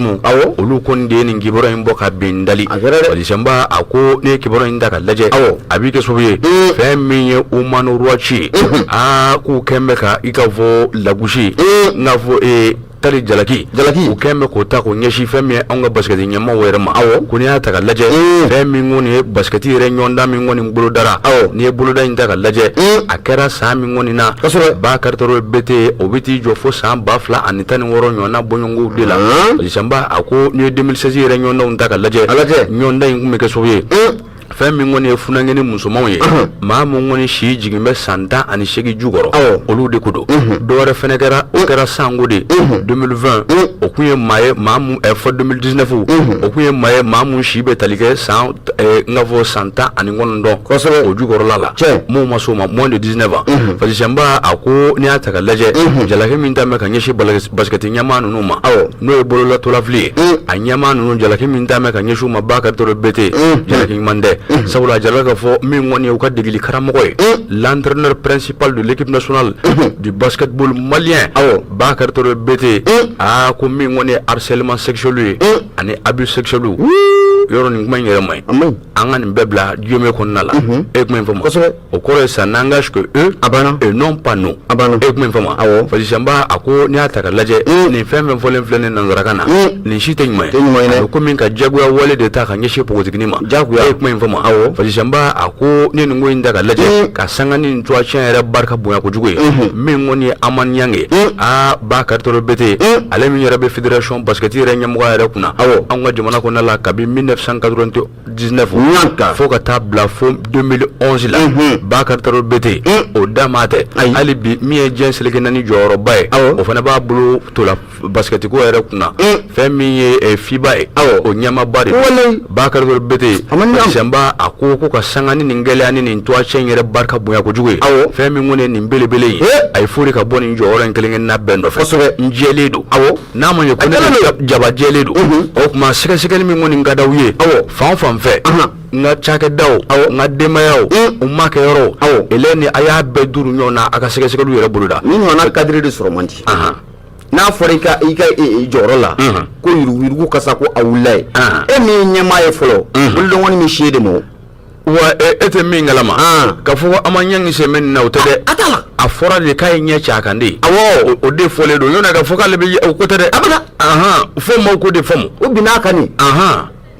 Speaker 2: Olu kɔni de ye nin kibaruya in bɔ ka bin dali. Fadil Sɛnba a ko ne ye kibaruya in ta ka lajɛ, a b'i kɛ sababu ye fɛn min ye Human Rights ye, aa, k'u kɛn bɛ ka i ka fɔ lagosi, n k'a fɔ tali jalaki
Speaker 1: jalaki,
Speaker 2: u kɛn bɛ k'o ta k'o ɲɛsin fɛn min ye anw ka basikɛti ɲɛmaaw yɛrɛ ma. Ko n'i y'a ta ka lajɛ, fɛn min kɔni ye basikɛti yɛrɛ ɲɔgɔndan min kɔni bolodara, n'i ye boloda in ta ka lajɛ, a kɛra san min kɔni na, Bakari Tarawele Bete, o bɛ t'i jɔ fo san 2016 ɲɔgɔnna bɔɲɔgɔnkow de la. Fadil Sɛnba a ko n'i ye 2016 yɛrɛ ɲɔgɔndanw ta ka lajɛ, ɲɔgɔndan in tun bɛ kɛ sababu ye fɛn min kɔni ye funankɛni musomanw ye, maa mun kɔni si jigin bɛ san 18 jukɔrɔ, olu de ko don. Dɔwɛrɛ fɛnɛ kɛra, o kɛra sanko de 2020, o kun ye maa ye maa mun fɔ 2019, o kun ye maa ye maa mun si bɛ tali kɛ san n ka fɔ san 19 o jukɔrɔla la, mun ma s'o ma, moins de 19 ans. Fadil Sɛnba a ko n'i y'a ta ka lajɛ, jalaki min ta bɛ ka ɲɛsin basikɛti ɲɛmaa ninnu ma, n'o ye bololatolafili ye, a ɲɛmaa ninnu, jalaki min ta bɛ ka ɲɛsin u ma, Bakari Tarawele Bete, jalaki ɲuman tɛ. Sabula a jirala k'a fɔ min kɔni ye u ka degeli karamɔgɔ ye, l'entraîneur principal de l'équipe nationale du basketball malien, Bakari Tarawele Bete, aa, ko min kɔni ye harcèlement sexuel ye ani abus sexuel, yɔrɔ nin kuma in yɛrɛ man ɲi. An An ka nin bɛɛ bila guillemets kɔnɔna la. E ye kuma in faamu?
Speaker 1: Kosɛbɛ.
Speaker 2: O kɔrɔ ye ça n'engage que eux.
Speaker 1: A banna.
Speaker 2: Et non pas nous.
Speaker 1: A banna.
Speaker 2: E ye kuma in faamu?
Speaker 1: Awɔ.
Speaker 2: Fadil Sanba a ko n'i y'a ta ka lajɛ, nin fɛn fɛn fɔlen filɛ nin nansarakan na, nin si tɛ ɲuman ye.
Speaker 1: Tɛ ɲuman ye dɛ.
Speaker 2: A bɛ komi ka jagoya wale de ta ka ɲɛsin npogotiginin ma.
Speaker 1: Jagoya.
Speaker 2: E ye kuma in faamu?
Speaker 1: Awɔ.
Speaker 2: Fadil Sanba a ko ni nin ko in ta ka lajɛ, ka sanga ni nin tɔgɔcɛn yɛrɛ barika bonya kojugu ye, min kɔni ye Amani Ɲangi ye, aa Bakari Touré Bete, ale min yɛrɛ bɛ fédération basket yɛrɛ ɲɛmɔgɔya yɛrɛ kunna anw ka jamana kɔnɔna la kabi 1999
Speaker 1: Ɲanka.
Speaker 2: fo ka taa bila fo 2011 la, Bakari Touré Bete, o da maa tɛ. Hali bi min ye diɲɛ seleke naani jɔyɔrɔba ye, o fana b'a bolo to la basket ko yɛrɛ kunna. Fɛn min ye FIBA ye, o ɲɛmaaba de don.
Speaker 1: Walayi.
Speaker 2: Bakari Touré Bete,
Speaker 1: A ma ɲam.
Speaker 2: Sanba a ko ko ka sanga ni nin gɛlɛya ni nin tɔgɔcɛn in yɛrɛ barika bonya kojugu ye, fɛn min kɔni ye nin belebele ye, a ye fori ka bɔ nin jɔyɔrɔ in kelen kelenna bɛɛ nɔfɛ. N jɛlen don. N'a ma ɲɛ ko ne
Speaker 1: A jɛlen
Speaker 2: de jaba jɛlen don, o tuma sɛgɛsɛgɛli min kɔni ka d'aw ye fan o fan fɛ, n ka cakɛdaw, n ka denbayaw, u ma kɛ yɔrɔw, ele ni a y'a bɛɛ duuru ɲɔgɔn na, a ka sɛgɛsɛgɛliw yɛrɛ boloda.
Speaker 1: Ni ɲɔgɔnna cadre de sɔrɔ man di. N'a fɔra i ka jɔyɔrɔ la ko yuruguyurugu kasa ko a wulila ye, e min ye ɲɛmaa ye fɔlɔ, bolodɔngɔni min si e de ma o.
Speaker 2: Wa e tɛ min kalama ka fɔ ko an ma ɲangi sen bɛ nin na, o tɛ dɛ.
Speaker 1: A t'a la.
Speaker 2: A fɔra de k'a ye ɲɛ ci a kan de. O de fɔlen don, ɲɔnɔ ka fɔ k'ale bɛ o ko tɛ dɛ.
Speaker 1: Abada.
Speaker 2: Fo maaw k'o de faamu.
Speaker 1: O binna a kan nin.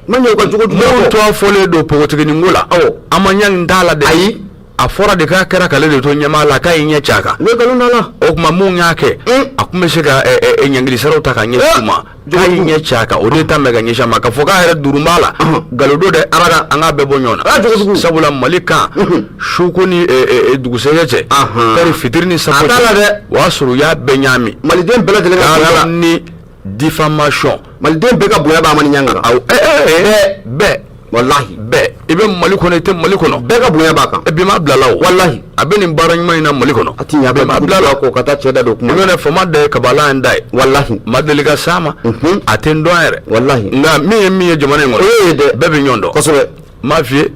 Speaker 1: Ma ɲɛ u ka jogo juguya
Speaker 2: Minnu
Speaker 1: kɔ.
Speaker 2: tɔgɔ fɔlen don npogotiginin ko la, an ma ɲangi t'a la dɛ.
Speaker 1: Ayi.
Speaker 2: A fɔra de k'a kɛra k'ale de to ɲɛmaa la, k'a ye ɲɛ ci a kan.
Speaker 1: U ye nkalon da la.
Speaker 2: O tuma mun y'a kɛ, a tun bɛ se ka ɲangili saraw ta ka ɲɛsin u ma, k'a ye ɲɛ ci a kan, o de ta mɛn ka ɲɛsin a ma, ka fɔ k'a yɛrɛ duru b'a la, nkalon don dɛ. Abada, an k'a bɛɛ bɔ ɲɔgɔn
Speaker 1: Ah,
Speaker 2: na.
Speaker 1: jogojugu.
Speaker 2: Sabula Mali kan, suko ni dugusɛjɛ cɛ, kari fitiri ni safo
Speaker 1: A t'a la
Speaker 2: cɛ,
Speaker 1: dɛ.
Speaker 2: o y'a sɔrɔ u y'a bɛɛ ɲaami.
Speaker 1: Maliden bɛɛ lajɛlen ka bonya la.
Speaker 2: Ni diffamation.
Speaker 1: Maliden bɛɛ ka bonya b'a Amani Ɲangi kan.
Speaker 2: Awɔ, bɛɛ.
Speaker 1: Walahi.
Speaker 2: Bɛɛ, i bɛ Mali kɔnɔ, i tɛ Mali kɔnɔ,
Speaker 1: Bɛɛ ka bonya b'a kan.
Speaker 2: E bi ma bila la o.
Speaker 1: Walahi.
Speaker 2: A bɛ nin baara ɲuman in na Mali kɔnɔ.
Speaker 1: A ti ɲɛ, a bɛ
Speaker 2: Bi ma bila la.
Speaker 1: ko ka taa cɛ da don
Speaker 2: I
Speaker 1: kuma la.
Speaker 2: bɛna fama da ye, kabala in da ye.
Speaker 1: Walahi.
Speaker 2: Ma deli ka s'a ma, a tɛ n dɔn yɛrɛ.
Speaker 1: Walahi.
Speaker 2: Nka min ye jamana in kɔnɔ,
Speaker 1: O ye dɛ.
Speaker 2: bɛɛ bɛ ɲɔgɔn dɔn.
Speaker 1: Kosɛbɛ.
Speaker 2: N m'a f'i ye,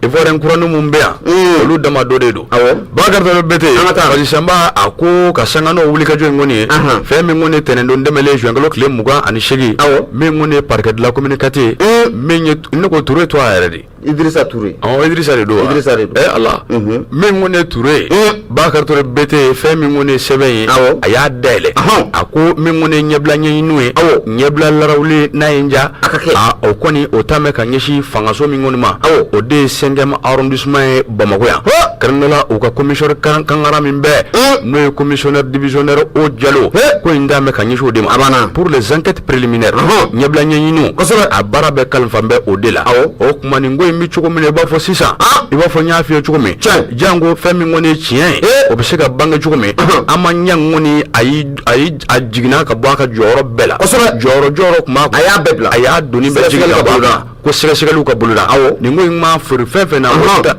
Speaker 2: Ivoirien kuranin mun bɛ yan, olu dama dɔ de don. Bakari Touré Bete.
Speaker 1: An ka taa.
Speaker 2: Fadil Sanba a ko ka sanga n'o wulikajɔ in kɔni ye, fɛn min kɔni ye tɛnɛndon tɛmɛlen juin kalo tile 28, min kɔni ye parquet de la commune 4 ye, min ye ne ko Touré tɔgɔ yɛrɛ de.
Speaker 1: Idrissa Touré.
Speaker 2: Ɔ, Idrissa de don wa?
Speaker 1: Idrissa de don.
Speaker 2: Eh Ala. Min kɔni ye Touré ye, Bakari Touré Bete ye fɛn min kɔni ye sɛbɛn ye, a y'a dayɛlɛ. A ko min kɔni ye ɲɛbila ɲɛɲiniw ye, ɲɛbila larawuli n'a ye n ja,
Speaker 1: A ka kɛ.
Speaker 2: A o kɔni o ta mɛn ka ɲɛsin fangaso min kɔni ma, o de ye 5e arrondissement ye Bamakɔ yan. Kɛrɛnkɛrɛnnenya la, u ka commissaire kankara min bɛ, n'o ye commissionnaire divisionnaire O Jalo, ko in ta mɛn ka ɲɛsin o de ma.
Speaker 1: A banna.
Speaker 2: Pour les enquêtes préliminaires, ɲɛbila ɲɛɲiniw, a baara bɛɛ kalifa bɛ o de la. O tuma nin ko in bɛ cogo min na, i b'a fɔ sisan, i b'a fɔ n y'a f'i ye cogo min, janko fɛn min kɔni ye tiɲɛ ye, o bɛ se ka bange cogo min. An ma ɲɛ kɔni, ayi, a jiginna ka bɔ a ka jɔyɔrɔ bɛɛ la. Jɔyɔrɔ tun b'a kun.
Speaker 1: A y'a bɛɛ bila.
Speaker 2: A y'a doni bɛɛ jigin
Speaker 1: Sɛgɛsɛgɛli
Speaker 2: ka
Speaker 1: ka
Speaker 2: bɔ a
Speaker 1: boloda.
Speaker 2: kan ko sɛgɛsɛgɛliw ka boloda. Nin ko in ma feere fɛn fɛn na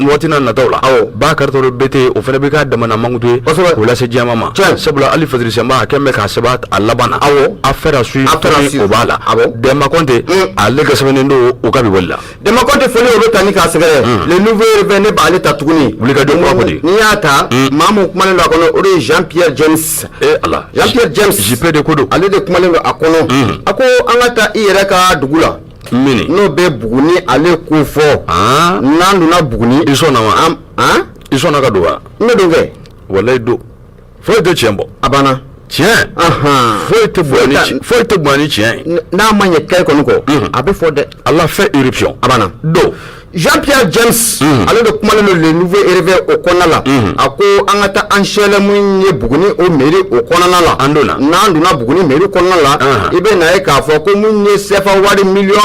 Speaker 2: waati na nataw la, Bakari Touré Bete, o fana bɛ k'a damana mankutu ye k'o lase diɲɛ ma. Sabula hali Fadil Sanba a kɛn bɛ k'a sɛbɛn a laban na, affaire à suivre.
Speaker 1: Affaire à suivre.
Speaker 2: O b'a la. Demba Kɔnte, ale ka sɛbɛnnen don o ka bi wali la.
Speaker 1: Demba Kɔnte fɔli, o bɛ ta ni k'a sɛgɛrɛ le nouveau réveil, ne b'ale ta tuguni.
Speaker 2: Wulikajɔ kura ko di?
Speaker 1: N'i y'a ta, maa mun kumalen don a kɔnɔ, o de ye Jean Pierre James.
Speaker 2: Eh Ala.
Speaker 1: Jean Pierre James.
Speaker 2: JP de ko don.
Speaker 1: Ale de kumalen don a kɔnɔ. A ko an ka taa i yɛrɛ ka dugu la,
Speaker 2: Mini.
Speaker 1: N'o bɛ Buguni, ale ko fɔ. N'an donna Buguni.
Speaker 2: I sɔnna wa?
Speaker 1: An han.
Speaker 2: I sɔnna ka don wa?
Speaker 1: N bɛ don kɛ.
Speaker 2: Walayi don. Foyi tɛ tiɲɛ bɔ.
Speaker 1: A banna.
Speaker 2: Tiɲɛ. Foyi tɛ bonya ni foyi tɛ bonya ni tiɲɛ ye.
Speaker 1: N'a ma ɲɛ kɛ kɔni kɔ, a bɛ fɔ dɛ.
Speaker 2: Ala fait éruption.
Speaker 1: A banna.
Speaker 2: Don.
Speaker 1: Jean-Pierre James, ale de kumalen don le nouveau réveil o kɔnɔna la. A ko an ka taa HLM ye Buguni o mairie o kɔnɔna la.
Speaker 2: An donna.
Speaker 1: N'an donna Buguni mairie kɔnɔna la, i bɛ na ye k'a fɔ ko mun ye CFA wari 208 miliyɔn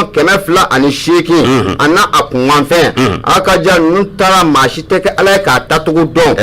Speaker 1: a n'a a kunkanfɛn, a ka ja ninnu taara, maa si tɛ kɛ Ala ye k'a tacogo dɔn.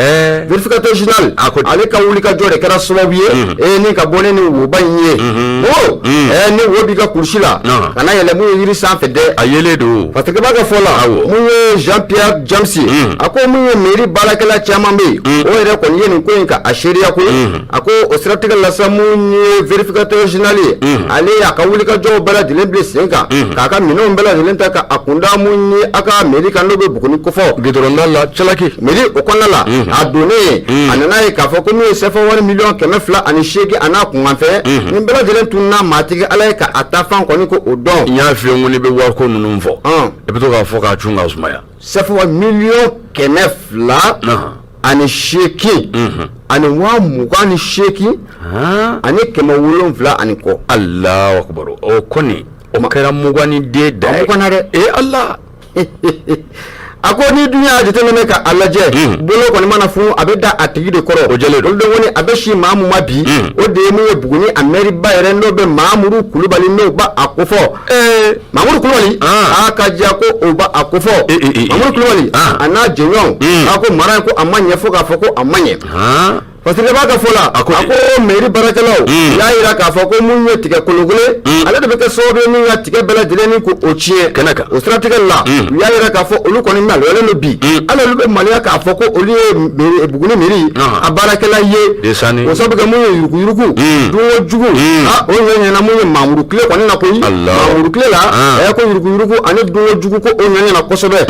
Speaker 1: Vérificateur général,
Speaker 2: A ko
Speaker 1: ale ka wulikajɔ de kɛra sababu ye ni ka bɔ ne ni woba in ye o ni wo b'i ka kurusi la, kana yɛlɛ mun ye yiri sanfɛ dɛ.
Speaker 2: A yelen don.
Speaker 1: Parce que b'a ka fɔ la, mun ye Jean Pierre James ye, a ko mun ye mairie baarakɛla caman bɛ yen, o yɛrɛ kɔni ye nin ko in ka a seereya koyi. A ko o siratigɛ la sa, mun ye vérificateur général ye, ale y'a ka wulikajɔw bɛɛ lajɛlen bila sen kan k'a ka minɛnw bɛɛ lajɛlen ta ka a kunda mun ye a ka mairie kan, n'o bɛ Buguni kofɔ.
Speaker 2: Goudron da la Calaki.
Speaker 1: Mairie o kɔnɔna la, a donnen, a nana ye k'a fɔ ko min ye CFA wari 208 miliyɔn a n'a kunkanfɛn, nin bɛɛ lajɛlen tununa, maatigi Ala ye ka a ta fan kɔni ko o dɔn.
Speaker 2: N y'a f'i ye n ko n'i bɛ wariko ninnu fɔ, i bɛ to k'a fɔ k'a cun ka sumaya.
Speaker 1: CFA 208,000,000 ani 28 700 ani kɔ.
Speaker 2: Alahu akibaru, o kɔni o kɛra mugan ni den da ye.
Speaker 1: A mugan na dɛ.
Speaker 2: E Ala.
Speaker 1: A ko ni dun y'a jateminɛ ka a lajɛ, bolo kɔni mana funu, a bɛ da a tigi de kɔrɔ.
Speaker 2: O jɛlen don.
Speaker 1: Olu de kɔni, a bɛ si maa mun ma bi, o de ye mun ye Buguni a mɛri ba yɛrɛ, n'o bɛ Mamudu Kulubali, n'o ba a kofɔ. Mamudu Kulubali, a ka diya ko o ba a kofɔ. Mamudu Kulubali a n'a jɛɲɔgɔnw, a ko mara in ko a ma ɲɛ, fo k'a fɔ ko a ma ɲɛ. Parce que b'a ka fɔ la, a ko mairie baarakɛlaw y'a jira k'a fɔ ko mun ye tigɛ kolokolo, ale de bɛ kɛ sababu ye min ka tigɛ bɛɛ lajɛlen ni k'o tiɲɛ.
Speaker 2: Kɛnɛ kan.
Speaker 1: O siratigɛ la, u y'a jira k'a fɔ olu kɔni maloyalen don bi, hali olu bɛ maloya k'a fɔ ko olu ye Buguni mairie a baarakɛla ye. O sabu kɛ mun ye yuruguyurugu, dunko jugu, o ɲɛ ɲɛna mun ye Mamudu tile kɔni na koyi. Mamudu tile la, ɛ ko yuruguyurugu ani dunko jugu, ko o ɲɛ ɲɛna kosɛbɛ.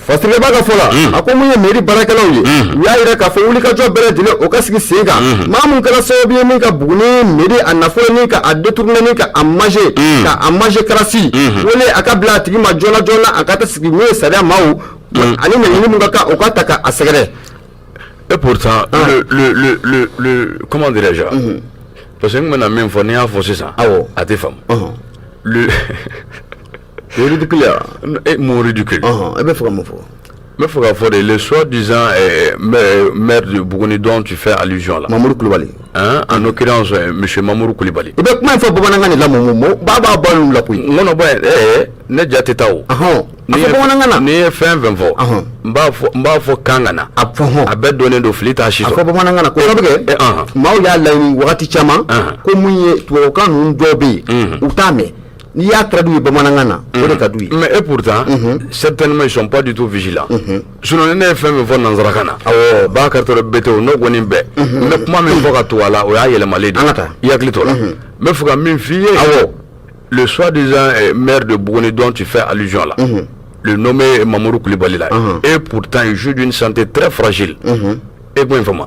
Speaker 1: Fasirikɛba ka fɔ la, a ko mun ye mairie baarakɛlaw ye, u y'a jira k'a fɔ wulikajɔ bɛɛ lajɛlen o ka sigi sen kan. Maa mun kɛra sababu ye min ka Buguni mairie a nafolo ni ka a détourner ni ka a manger, ka a manger karasi wele, a ka bila a tigi ma joona joona, a ka taa sigi mun ye sariya maaw ani ɲɛɲini mun ka kan, o ka ta ka a sɛgɛrɛ.
Speaker 2: Et pourtant, le comment dirais-je, parce que n bɛna min fɔ, n'i y'a fɔ sisan, a tɛ faamu. Le
Speaker 1: ridicule.
Speaker 2: Mun ridicule?
Speaker 1: E bɛ fɛ ka mun fɔ?
Speaker 2: N bɛ fɛ k'a fɔ de, le soi-disant maire de Buguni dont tu fais allusion là.
Speaker 1: Mamoudou Coulibaly.
Speaker 2: Hein, en l'occurrence monsieur Mamoudou Coulibaly.
Speaker 1: I bɛ kuma in fɔ bamanankan de la, mun mun ba b'a bɔ ninnu la koyi.
Speaker 2: N kɔnɔ bɔ ne ja tɛ taa o.
Speaker 1: A fɔ bamanankan na.
Speaker 2: N'i ye fɛn fɛn fɔ, n b'a fɔ kan ka na.
Speaker 1: A fɔ hɔn.
Speaker 2: A bɛɛ donnen don, fili t'a si
Speaker 1: A
Speaker 2: sɔrɔ.
Speaker 1: fɔ bamanankan na, ko sabu kɛ maaw y'a laɲini wagati caman ko mun ye tubabukan ninnu dɔw bɛ yen, u t'a mɛn. N'i y'a traduit bamanankan na, o de ka d'u ye.
Speaker 2: Mais et pourtant, certainement ils sont pas du tout vigilants. Sinon ni ne ye fɛn min fɔ nanzarakan na, ba karitɔ bɛɛ tɛ o n'o kɔni bɛɛ. N bɛ kuma min fɔ ka tugu a la, o y'a yɛlɛmalen de.
Speaker 1: An ka taa.
Speaker 2: I hakili t'o la. N bɛ fɛ ka min f'i ye. Le soi-disant maire de Buguni dont tu fais allusion là, le nommé Mamoudou Coulibaly là, et pourtant il joue d'une santé très fragile. E ko in faamu.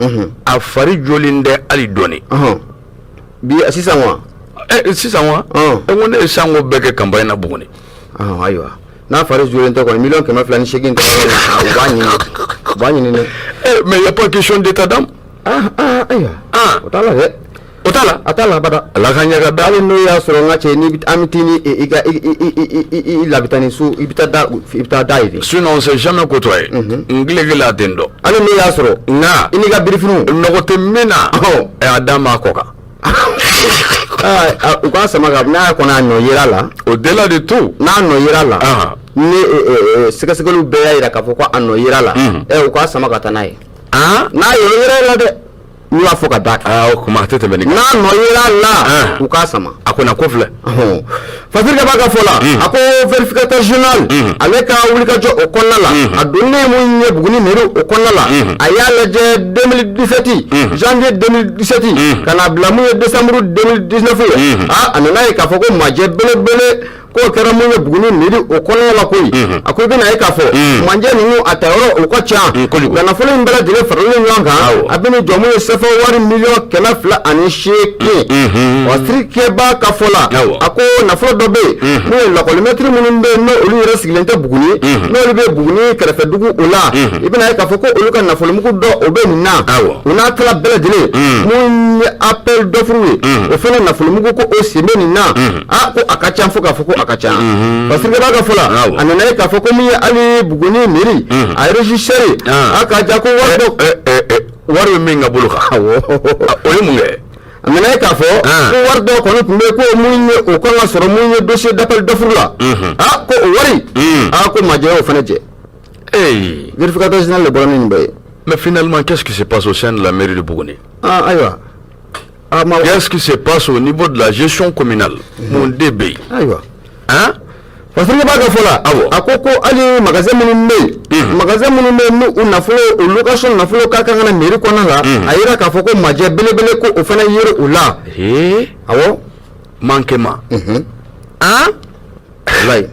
Speaker 2: A fari jolen tɛ hali dɔɔni.
Speaker 1: Bi sisan wa?
Speaker 2: Sisan wa? E ko ne ye sanko bɛɛ kɛ campagne na Buguni.
Speaker 1: Ayiwa, n'a fari jolen tɛ kɔni, 208,000,000 tɛ, u b'a ɲini, u b'a ɲini dɛ.
Speaker 2: Mais il y a pas question d'état d'âme.
Speaker 1: Ayiwa. O t'a la dɛ.
Speaker 2: O t'a la.
Speaker 1: A t'a la abada.
Speaker 2: Ala ka ɲɛ ka da.
Speaker 1: Hali n'o y'a sɔrɔ, n ka cɛ, ni an bɛ t'i ni i ka i labitani so, i bɛ taa da, i bɛ taa da yen de.
Speaker 2: Sinon on s'est jamais côtoyé. N tile la ten dɔn.
Speaker 1: Hali n'o y'a sɔrɔ.
Speaker 2: Nka
Speaker 1: i n'i ka birifiniw.
Speaker 2: Nɔgɔ tɛ min na. A da m'a kɔ kan.
Speaker 1: U k'a sama ka n'a kɔni a nɔ yera la.
Speaker 2: Au-delà de tout.
Speaker 1: N'a nɔ yera la. Ni sɛgɛsɛgɛliw bɛɛ y'a jira k'a fɔ ko a nɔ yera la, u k'a sama ka taa n'a ye. N'a yɛrɛ yera la dɛ, n'u y'a fɔ ka d'a kan.
Speaker 2: O kuma a tɛ tɛmɛ nin kan.
Speaker 1: N'a nɔ yera la, u k'a sama.
Speaker 2: A kɔni a ko filɛ.
Speaker 1: Fasirikɛ b'a ka fɔ la, a ko vérificateur général, ale ka wulikajɔ o kɔnɔna la, a donnen mun ye Buguni mairie o kɔnɔna la, a y'a lajɛ 2017, janvier 2017 ka na bila mun ye décembre 2019 ye, a nana ye k'a fɔ ko majɛ belebele k'o kɛra mun ye Buguni mairie o kɔnɔna la koyi. A ko i bɛna ye k'a fɔ manjɛ ninnu a tayɔrɔ o ka ca, nka nafolo in bɛɛ lajɛlen faralen ɲɔgɔn kan, a bɛ nin jɔ mun ye CFA wari 208,000,000. Fasirikɛba ka fɔ la, a ko nafolo dɔ bɛ yen, n'o ye lakɔlimɛtiri minnu bɛ yen, n'o olu yɛrɛ sigilen tɛ Buguni, n'olu bɛ Buguni kɛrɛfɛ dugu o la, i bɛna ye k'a fɔ ko olu ka nafolomugu dɔ o bɛ nin na. O n'a tila bɛɛ lajɛlen, mun ye appel d'offre ye, o fana nafolomugu ko o sen bɛ nin na. A ko a ka ca, fo k'a fɔ ko a ka ca. Fasirikɛba ka fɔ la, a nana ye k'a fɔ ko min ye hali Buguni mairie a régisseur, a ka ja ko wari dɔ
Speaker 2: wari bɛ min ka bolo kan. O ye mun kɛ?
Speaker 1: A nana ye k'a fɔ ko wari dɔw kɔni tun bɛ yen, ko mun ye o kan ka sɔrɔ mun ye dossier d'appel d'offre la, a ko o wari, a ko majɛ y'o fana jɛ. Vérificateur général de bɔra ni nin bɛɛ ye.
Speaker 2: Mais finalement, qu'est-ce qui se passe au sein de la mairie de Bougouni?
Speaker 1: Ayiwa.
Speaker 2: Qu'est-ce qui se passe au niveau de la gestion communale? Mun de bɛ yen?
Speaker 1: Ayiwa.
Speaker 2: Hein?
Speaker 1: Fasirikɛ b'a ka fɔ la, a ko ko hali magasin minnu bɛ yen, magasin minnu bɛ yen, n'u nafolo o location nafolo k'a kan ka na mairie kɔnɔna la, a yira k'a fɔ ko majɛ belebele ko o fana yera o la. Awɔ.
Speaker 2: Manquement.
Speaker 1: Hein? Walayi.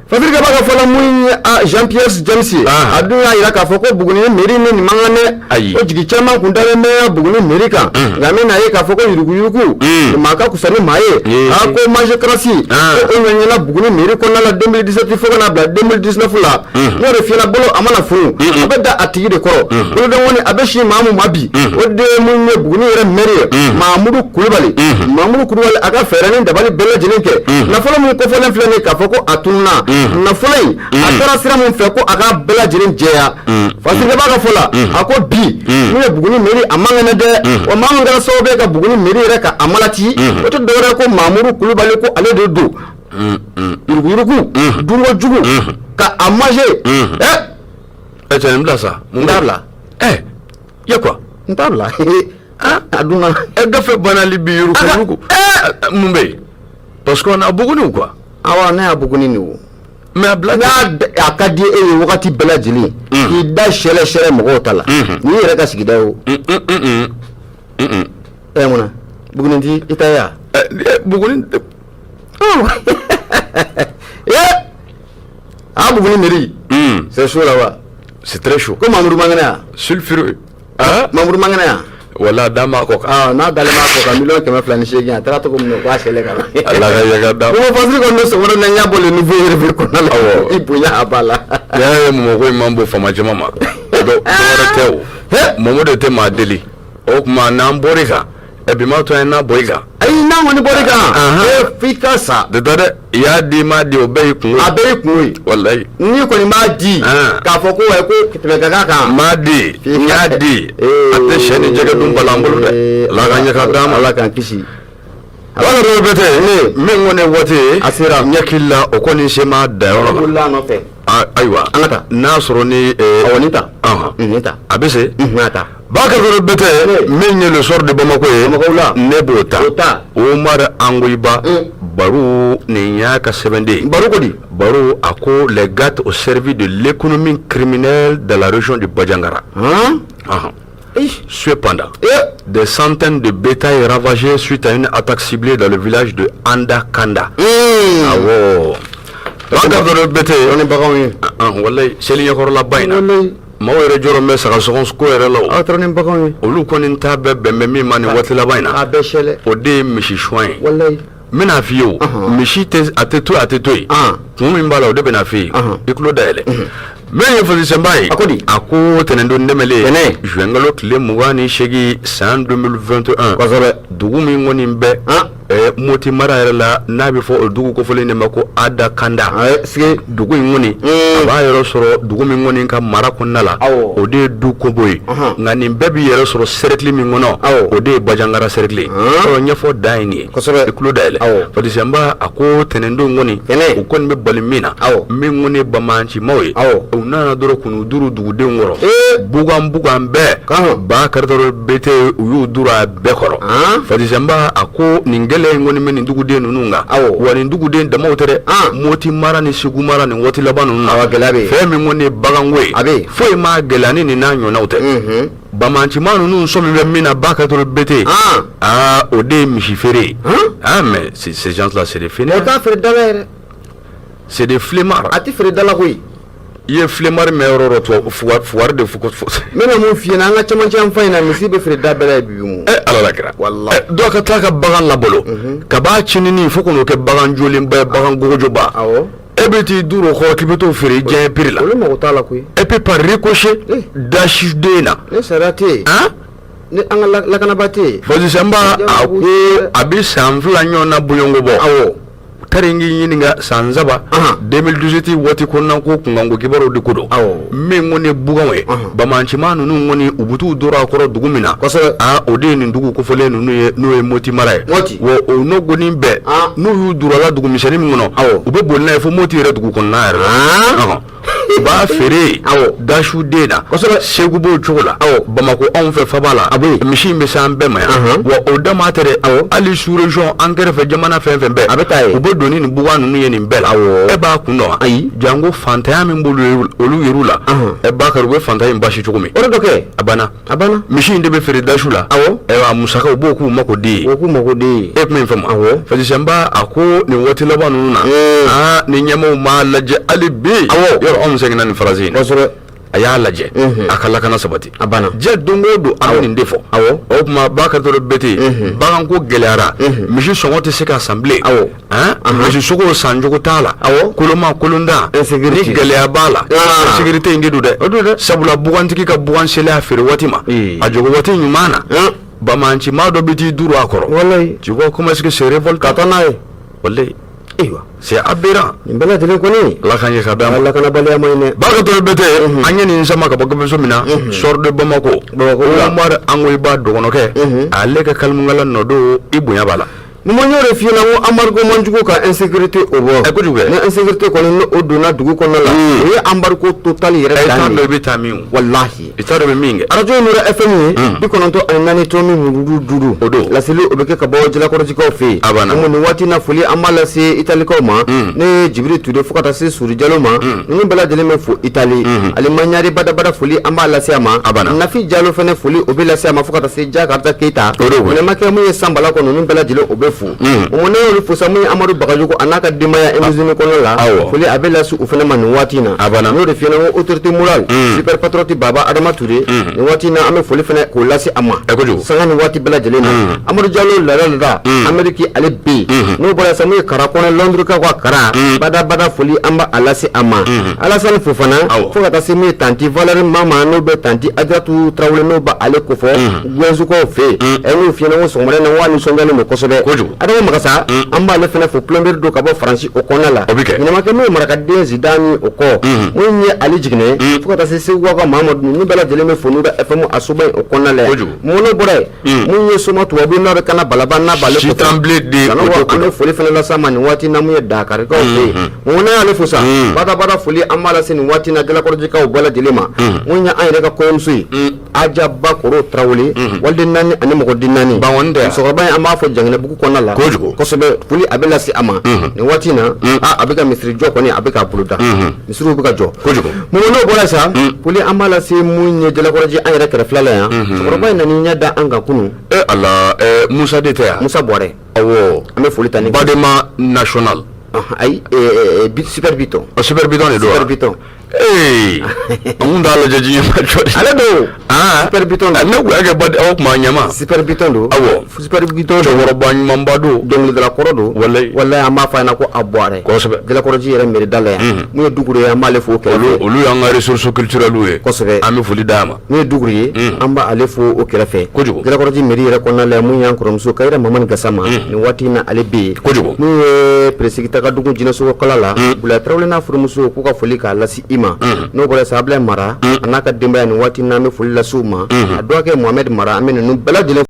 Speaker 1: Fasirikɛba ka fɔ la mun ye Jean Pierre James ye a dun y'a jira k'a fɔ ko Buguni mairie ni nin man kan dɛ
Speaker 2: ayi
Speaker 1: ko jigi caman kun dalen bɛ Buguni mairie kan nka min n'a ye k'a fɔ ko yuruguyurugu maa ka fisa ni maa ye a ko manger crasse ko o ɲɛɲɛna Buguni mairie kɔnɔna la 2017 fo ka n'a bila 2019 la n'o de fiyɛla bolo a mana funu a bɛ da a tigi de kɔrɔ bolodenkɔni a bɛ si maa mun ma bi o de ye mun ye Buguni yɛrɛ maire ye Mamudu Kulubali Mamudu Kulubali a ka fɛɛrɛ ni dabali bɛɛ lajɛlen kɛ nafolo min kofɔlen filɛ nin ye k'a fɔ ko a tununna nafolo in a taara sira min fɛ ko a k'a bɛɛ lajɛlen jɛya Fasirikɛba ka fɔ la a ko bi min ye Buguni mairie a man kɛnɛ dɛ wa maa min kɛra sababu ye ka Buguni mairie yɛrɛ ka a malati o tɛ dɔwɛrɛ ko Mamudu Kulubali ko ale de don yuruguyurugu dunko jugu ka a manger ɛ
Speaker 2: ɛ cɛ nin bila sa
Speaker 1: n t'a bila
Speaker 2: ɛ ye quoi
Speaker 1: n t'a bila a dun
Speaker 2: ɛ gafe banali bi yuruguyurugu mun bɛ yen parce qu'on a Buguni ou quoi
Speaker 1: awɔ ne y'a Buguni nin o
Speaker 2: mais a bila
Speaker 1: n'a a ka di e ye wagati bɛɛ lajɛlen k'i da sɛlɛ sɛlɛ mɔgɔw ta la n'i yɛrɛ ka sigida ye o ɛ mun na Buguni ti i ta ye wa
Speaker 2: Buguni
Speaker 1: ee a Buguni mairie c'est chaud là-bas
Speaker 2: c'est très chaud
Speaker 1: ko Mamudu man kɛnɛ yan
Speaker 2: sulfureux
Speaker 1: Mamudu man kɛnɛ yan
Speaker 2: wala da b'a kɔ
Speaker 1: kan n'a dalen b'a kɔ kan 208 miliyɔn a taara cogo min na u k'a sɛlɛ ka na
Speaker 2: Ala ka yaga d'a
Speaker 1: ma ko Fasiri kɔni bɛ sɔgɔmada in na n y'a bɔ le nouveau réveil kɔnɔna la
Speaker 2: awɔ
Speaker 1: i bonya a b'a la
Speaker 2: n'i y'a ye Bamakɔ in man bon faama jama ma dɔ wɛrɛ tɛ o mɔmɔ de tɛ maa deli o tuma n'an bɔr'i kan ɛ bi m'a to an ye n'a bɔ i kan
Speaker 1: ayi n'a kɔni bɔr'i kan ee f'i ka sa
Speaker 2: tɛ taa dɛ i y'a di i m'a di o bɛɛ y'i kungo ye
Speaker 1: a bɛɛ y'i kungo ye
Speaker 2: walayi
Speaker 1: n'i kɔni m'a di k'a fɔ ko wa ko tɛmɛ ka k'a kan
Speaker 2: n m'a di n y'a di a tɛ sɛ ni jɛgɛ dun bala an bolo dɛ Ala ka ɲɛ ka d'an ma
Speaker 1: Ala k'an kisi
Speaker 2: Ala dɔw bɛ tɛ min kɔni ye waati ye
Speaker 1: a sera
Speaker 2: n hakili la o kɔni se ma danyɔrɔ la
Speaker 1: wulila a nɔfɛ
Speaker 2: ayiwa
Speaker 1: an ka taa
Speaker 2: n'a sɔrɔ ni
Speaker 1: awɔ nin ta nin ta
Speaker 2: a bɛ se
Speaker 1: a ta
Speaker 2: Bakary Bɛtɛ min ye le soir de Bamako ye
Speaker 1: Bamakɔ la
Speaker 2: ne b'o ta
Speaker 1: o ta
Speaker 2: Omar Angoyiba Baru nin y'a ka sɛbɛnden ye
Speaker 1: Baru ko di
Speaker 2: Baru a ko les GAT au service de l'économie criminelle de la région de Bandiagara
Speaker 1: han
Speaker 2: Cependant, des centaines de bétail ravagés suite à une attaque ciblée dans le village de Anda Kanda. Awɔ. Bakary Bɛtɛ
Speaker 1: ni baganw ye
Speaker 2: walayi seli ɲɛkɔrɔla ba in na maaw yɛrɛ jɔrɔ bɛ saga sɔgɔn ko yɛrɛ la o
Speaker 1: aw taara ni baganw ye
Speaker 2: olu kɔni ta bɛɛ bɛn bɛ min ma nin waati laban in na
Speaker 1: a bɛɛ sɛlɛ
Speaker 2: o de ye misi suwan ye
Speaker 1: walayi
Speaker 2: n bɛna f'i ye o misi tɛ a tɛ to a tɛ to yen kun min b'a la o de bɛna f'i ye i tulo dayɛlɛ min ye fasisenba ye
Speaker 1: a ko di
Speaker 2: a ko tɛnɛndon tɛmɛlen
Speaker 1: tɛnɛn
Speaker 2: juin kalo tile 28 san 2021
Speaker 1: kosɛbɛ
Speaker 2: dugu min kɔni bɛ Moti mara yɛrɛ la n'a bɛ fɔ o dugu kofɔlen de ma ko Ada Kanda
Speaker 1: sigi
Speaker 2: dugu in kɔni a b'a yɛrɛ sɔrɔ dugu min kɔni ka mara kɔnɔna la o de ye du kobo ye nka nin bɛɛ b'i yɛrɛ sɔrɔ cercle min kɔnɔ o de ye Bandiagara cercle ye ɲɛfɔ dan ye nin ye
Speaker 1: kosɛbɛ
Speaker 2: i tulo dayɛlɛ Fatisenba a ko tɛnɛndon kɔni u kɔni bɛ bali min na min kɔni ye banbaancimaw ye u nana dɔrɔn k'u duru dugudenw kɔrɔ bugan bugan bɛɛ Bakary Bɛtɛ u y'u duru a bɛɛ kɔrɔ Fatisenba a ko nin gɛlɛya in kɔni bɛ nin duguden ninnu kan wa nin duguden damaw tɛ dɛ Moti mara ni Segu mara nin waati laban ninnu na fɛn min kɔni ye baganko ye a bɛ foyi ma gɛlɛya ni nin n'a ɲɔgɔnnaw tɛ banbaancima ninnu sɔmi bɛ min na Bakary Bɛtɛ aa o de ye misi feere ye ah mais ces gens là c'est des fainéants
Speaker 1: o t'a feere da la yɛrɛ
Speaker 2: c'est des flemmards
Speaker 1: a tɛ feere da la koyi
Speaker 2: i ye flemmard mɛn yɔrɔ o yɔrɔ fugari de fo
Speaker 1: n bɛna mun f'i ɲɛna an ka cɛmancɛ yanfan in na misi bɛ feere da bɛɛ la bi mu
Speaker 2: ala la kira
Speaker 1: walahi
Speaker 2: dɔw ka taa ka bagan labalo kab'a cinini fo ka n'o kɛ bagan jolenba ye bagan gogojoba
Speaker 1: awɔ
Speaker 2: e bɛ t'i duru o kɔrɔ k'i bɛ t'o feere i diɲɛ prix la
Speaker 1: olu mago t'a la koyi
Speaker 2: et puis par ricochet dasi den na
Speaker 1: ni sariya tɛ yen ni an ka lakanabaa tɛ yen
Speaker 2: Fasisenba a ko a bɛ san 2 ɲɔgɔn na bɔɲɔgɔnko bɔ
Speaker 1: awɔ
Speaker 2: tari n k'i ɲininka san 3 2018 waati kɔnɔna ko kunkanko kibaruw de ko don min kɔni ye buganw ye banbaancima ninnu kɔni u bɛ t'u dɔrɔ a kɔrɔ dugu min na
Speaker 1: kosɛbɛ
Speaker 2: aa o de ye nin dugu kofɔlen ninnu ye n'o ye Moti mara ye
Speaker 1: Moti
Speaker 2: wa o n'o kɔni bɛɛ n'u y'u duru a la dugu misɛnnin min kɔnɔ u bɛ boli n'a ye fo Moti yɛrɛ dugu kɔnɔna yɛrɛ la U b'a feere
Speaker 1: Awɔ.
Speaker 2: Dasu den na.
Speaker 1: Kosɛbɛ.
Speaker 2: Segu b'o cogo la.
Speaker 1: Awɔ.
Speaker 2: Bamakɔ, anw fɛ faba la.
Speaker 1: A bɛ yen.
Speaker 2: Misi in bɛ se an bɛɛ ma yan. Wa o dama tɛ dɛ.
Speaker 1: Awɔ.
Speaker 2: Hali sous région, an kɛrɛfɛ jamana fɛn fɛn bɛɛ.
Speaker 1: A bɛ taa yen.
Speaker 2: U bɛ don ni nin bugan ninnu ye nin bɛɛ la.
Speaker 1: Awɔ.
Speaker 2: E b'a kun dɔn wa?
Speaker 1: Ayi.
Speaker 2: Jango fantanya min b'olu olu yɛrɛ la. Ɛ Bakari, u bɛ fantanya in basi cogo min.
Speaker 1: O de dɔ kɛ.
Speaker 2: A banna.
Speaker 1: A banna.
Speaker 2: Misi in de bɛ feere dasu la.
Speaker 1: Awɔ.
Speaker 2: Ayiwa, musakaw b'o k'u mako den ye.
Speaker 1: O k'u mako den ye.
Speaker 2: E tun bɛ nin faamu.
Speaker 1: Awɔ.
Speaker 2: Fɛsɛnba a ko nin waati laban ninnu na, aa, ni ɲɛmaaw m'a lajɛ hali bi.
Speaker 1: Awɔ.
Speaker 2: Yɔrɔ anw seginna nin phrase in na. A y'a lajɛ a ka lakana sabati.
Speaker 1: A banna.
Speaker 2: Diɲɛ don o don, an bɛ nin de fɔ. O tuma, Bakari Touré Bete, baganko gɛlɛyara, misi sɔngɔ tɛ se ka san bilen. Han, misi sogo sancogo t'a la. Koloma kolonda.
Speaker 1: Insécurité.
Speaker 2: Ni gɛlɛya b'a la.
Speaker 1: Ah.
Speaker 2: Insécurité in de don dɛ.
Speaker 1: O don dɛ.
Speaker 2: Sabula bugantigi ka bugan selen a feere waati ma, a jɔgo waati ɲuman na, banbaanci maa dɔ bɛ t'i duru a kɔrɔ.
Speaker 1: Walayi.
Speaker 2: Tu vois comment est-ce que c'est révoltant?
Speaker 1: Ka taa n'a ye.
Speaker 2: Wallahi,
Speaker 1: Ayiwa.
Speaker 2: c'est aberrant.
Speaker 1: Nin bɛɛ lajɛlen kɔni.
Speaker 2: Ala k'an ɲɛ ka bɛn a ma.
Speaker 1: Lakanabaliya ma ɲi dɛ.
Speaker 2: Bakari Touré Bete, an ye nin sama ka bɔ gafeso min na, Soir de Bamako.
Speaker 1: Bamako la.
Speaker 2: Omar Angoyiba dɔgɔnɔkɛ, ale ka kalimukala nɔ don, i bonya b'a la.
Speaker 1: Ni ma y'o de f'i ɲɛna ko embargo man jugu ka insécurité o bɔ.
Speaker 2: Ɛ, kojugu kɛ.
Speaker 1: Ni insécurité kɔni ni o donna dugu kɔnɔna la, o ye embargo total yɛrɛ
Speaker 2: I t'a
Speaker 1: dan
Speaker 2: dɔn
Speaker 1: de
Speaker 2: i
Speaker 1: ye.
Speaker 2: bɛ taa min o.
Speaker 1: Walahi.
Speaker 2: I t'a dɔn i bɛ min kɛ.
Speaker 1: Arajo ye Nura FM ye, 94.5.
Speaker 2: O don.
Speaker 1: Laseli o bɛ kɛ ka bɔ Jalakɔrɔjikaw fɛ yen.
Speaker 2: A banna.
Speaker 1: Ko nin waati in na, foli an b'a lase Italikaw ma. Ne ye Jibiri Ture fo ka taa se Suru Jalo ma. Ninnu bɛɛ lajɛlen bɛ fo Itali. Alima Ɲari badabada, foli an b'a lase a ma.
Speaker 2: A banna.
Speaker 1: Nafi Jalo fɛnɛ, foli o bɛ lase a ma fo ka taa se Jakarta Keyita.
Speaker 2: O don koyi.
Speaker 1: Ɲinɛ ma kɛ mun ye Sanbala kɔ, ninnu bɛɛ lajɛlen o bɛ fo. O ne y'olu fo sa, mun ye Amadu Bagajogo a n'a ka denbaya émission kɔnɔna la.
Speaker 2: Awɔ.
Speaker 1: Foli a bɛ lase u fɛnɛ ma nin waati in na.
Speaker 2: A banna.
Speaker 1: N y'o de f'i ɲɛna ko autorité morale, super patriote Baba Adama Touré, nin waati in na an bɛ foli fɛnɛ k'o lase a ma.
Speaker 2: Ɛ, kojugu.
Speaker 1: Sanga ni waati bɛɛ lajɛlen na. Amadu Jalo lada lada Amérique, ale bɛ yen. N'o bɔra sisan, mun ye Kara Kɔnɛ, Londres kaw ka Kara bada bada, foli an b'a a lase a ma. Alassane Fofana fo ka taa se mun ye tantie Valérie Mama, n'o bɛ tantie Adjaratou Tarawele, n'o bɛ ale kofɔ Gouenzukaw fɛ yen. Ɛ, n'o f'i ɲɛna ko sɔgɔmada in na ko a nisɔndiyalen don kosɛbɛ.
Speaker 2: Kojugu.
Speaker 1: Adama Magasa, an b'ale fɛnɛ fo, plombier don ka bɔ Faransi o kɔnɔna la.
Speaker 2: O bɛ kɛ.
Speaker 1: Ɲɛnɛmakɛ n'o ye marakaden Zidane o kɔ, mun ye Ali Jiginɛ fo ka taa se Segukaw ka Mamadu, ninnu bɛɛ lajɛlen bɛ fo Nura FM a soba in o kɔnɔna la yan.
Speaker 2: Kojugu.
Speaker 1: Mun n'o bɔra yen, mun ye Soma tubabu n'a bɛ kana Balaba n'a b'ale kofɔ.
Speaker 2: Sitanbilen de
Speaker 1: Sanɔgɔ,
Speaker 2: o tɛ ko
Speaker 1: an bɛ foli fana lase a ma nin waati na, mun ye Dakarikaw fɛ yen. Mun n'a y'ale fo sa, badabada foli an b'a lase nin waati na Jalakɔrɔjikaw bɛɛ lajɛlen ma. Mun ye an yɛrɛ ka kɔɲɔmuso ye, Aja Bakoro Tarawele, waliden naani ani mɔgɔden naani.
Speaker 2: Bangɔni tɛ yan.
Speaker 1: Musokɔrɔba in, an b'a fɔ Janginɛbugu kɔnɔna la.
Speaker 2: Kojugu.
Speaker 1: Kosɛbɛ, foli a bɛ lase a ma nin waati in na. A bɛ ka misiri jɔ kɔni, a bɛ k'a bolo da, misiriw bɛ ka jɔ.
Speaker 2: Kojugu.
Speaker 1: Mun n'o bɔra sa, foli an b'a lase mun ye Jalakɔrɔji an yɛrɛ kɛrɛfɛla la yan. Cɛkɔrɔba in nan'i ɲɛ da an kan kunun.
Speaker 2: E Ala, ɛ, Musa de tɛ yan?
Speaker 1: Musa Bɔrɛ.
Speaker 2: Awɔ.
Speaker 1: An bɛ foli ta ni.
Speaker 2: Badema national.
Speaker 1: Ayi, Super Biton.
Speaker 2: O Super Biton de don wa?
Speaker 1: Super Biton.
Speaker 2: Ee, an kun t'a lajɛ diɲɛ ma jɔ de.
Speaker 1: Ale don.
Speaker 2: Ah.
Speaker 1: Super Biton don.
Speaker 2: Ne kun y'a kɛ bad aw kuma ɲɛma.
Speaker 1: Super Biton don.
Speaker 2: Awɔ.
Speaker 1: Super Biton don.
Speaker 2: Cɛkɔrɔba ɲumanba don.
Speaker 1: Dɔnkilidala kɔrɔ don.
Speaker 2: Walayi.
Speaker 1: Walayi, an b'a fɔ a ɲɛna ko a Bɔrɛ.
Speaker 2: Kosɛbɛ.
Speaker 1: Jalakɔrɔji yɛrɛ mairie da la yan. Mun ye Dugure ye, an b'ale fo o kɛrɛfɛ.
Speaker 2: Olu y'an ka ressources culturelles ye.
Speaker 1: Kosɛbɛ.
Speaker 2: An bɛ foli d'a ma.
Speaker 1: Mun ye Dugure ye, an b'ale fo o kɛrɛfɛ.
Speaker 2: Kojugu.
Speaker 1: Jalakɔrɔji mairie yɛrɛ kɔnɔna la yan, mun y'an kɔrɔmuso Kayira Mamani Gasama, nin waati in na ale bɛ yen.
Speaker 2: Kojugu.
Speaker 1: Mun ye Peresigitaka dugu Jinɛsokɔkala la, Bulayi Tarawele n'a furumuso, k'u ka foli k'a lase i ma. N'o bɔra sisan, Abulayi Mara a n'a ka denbaya, nin waati in na an bɛ foli lase u ma. A dɔgɔkɛ Mohamed Mara, an bɛ ninnu bɛɛ lajɛlen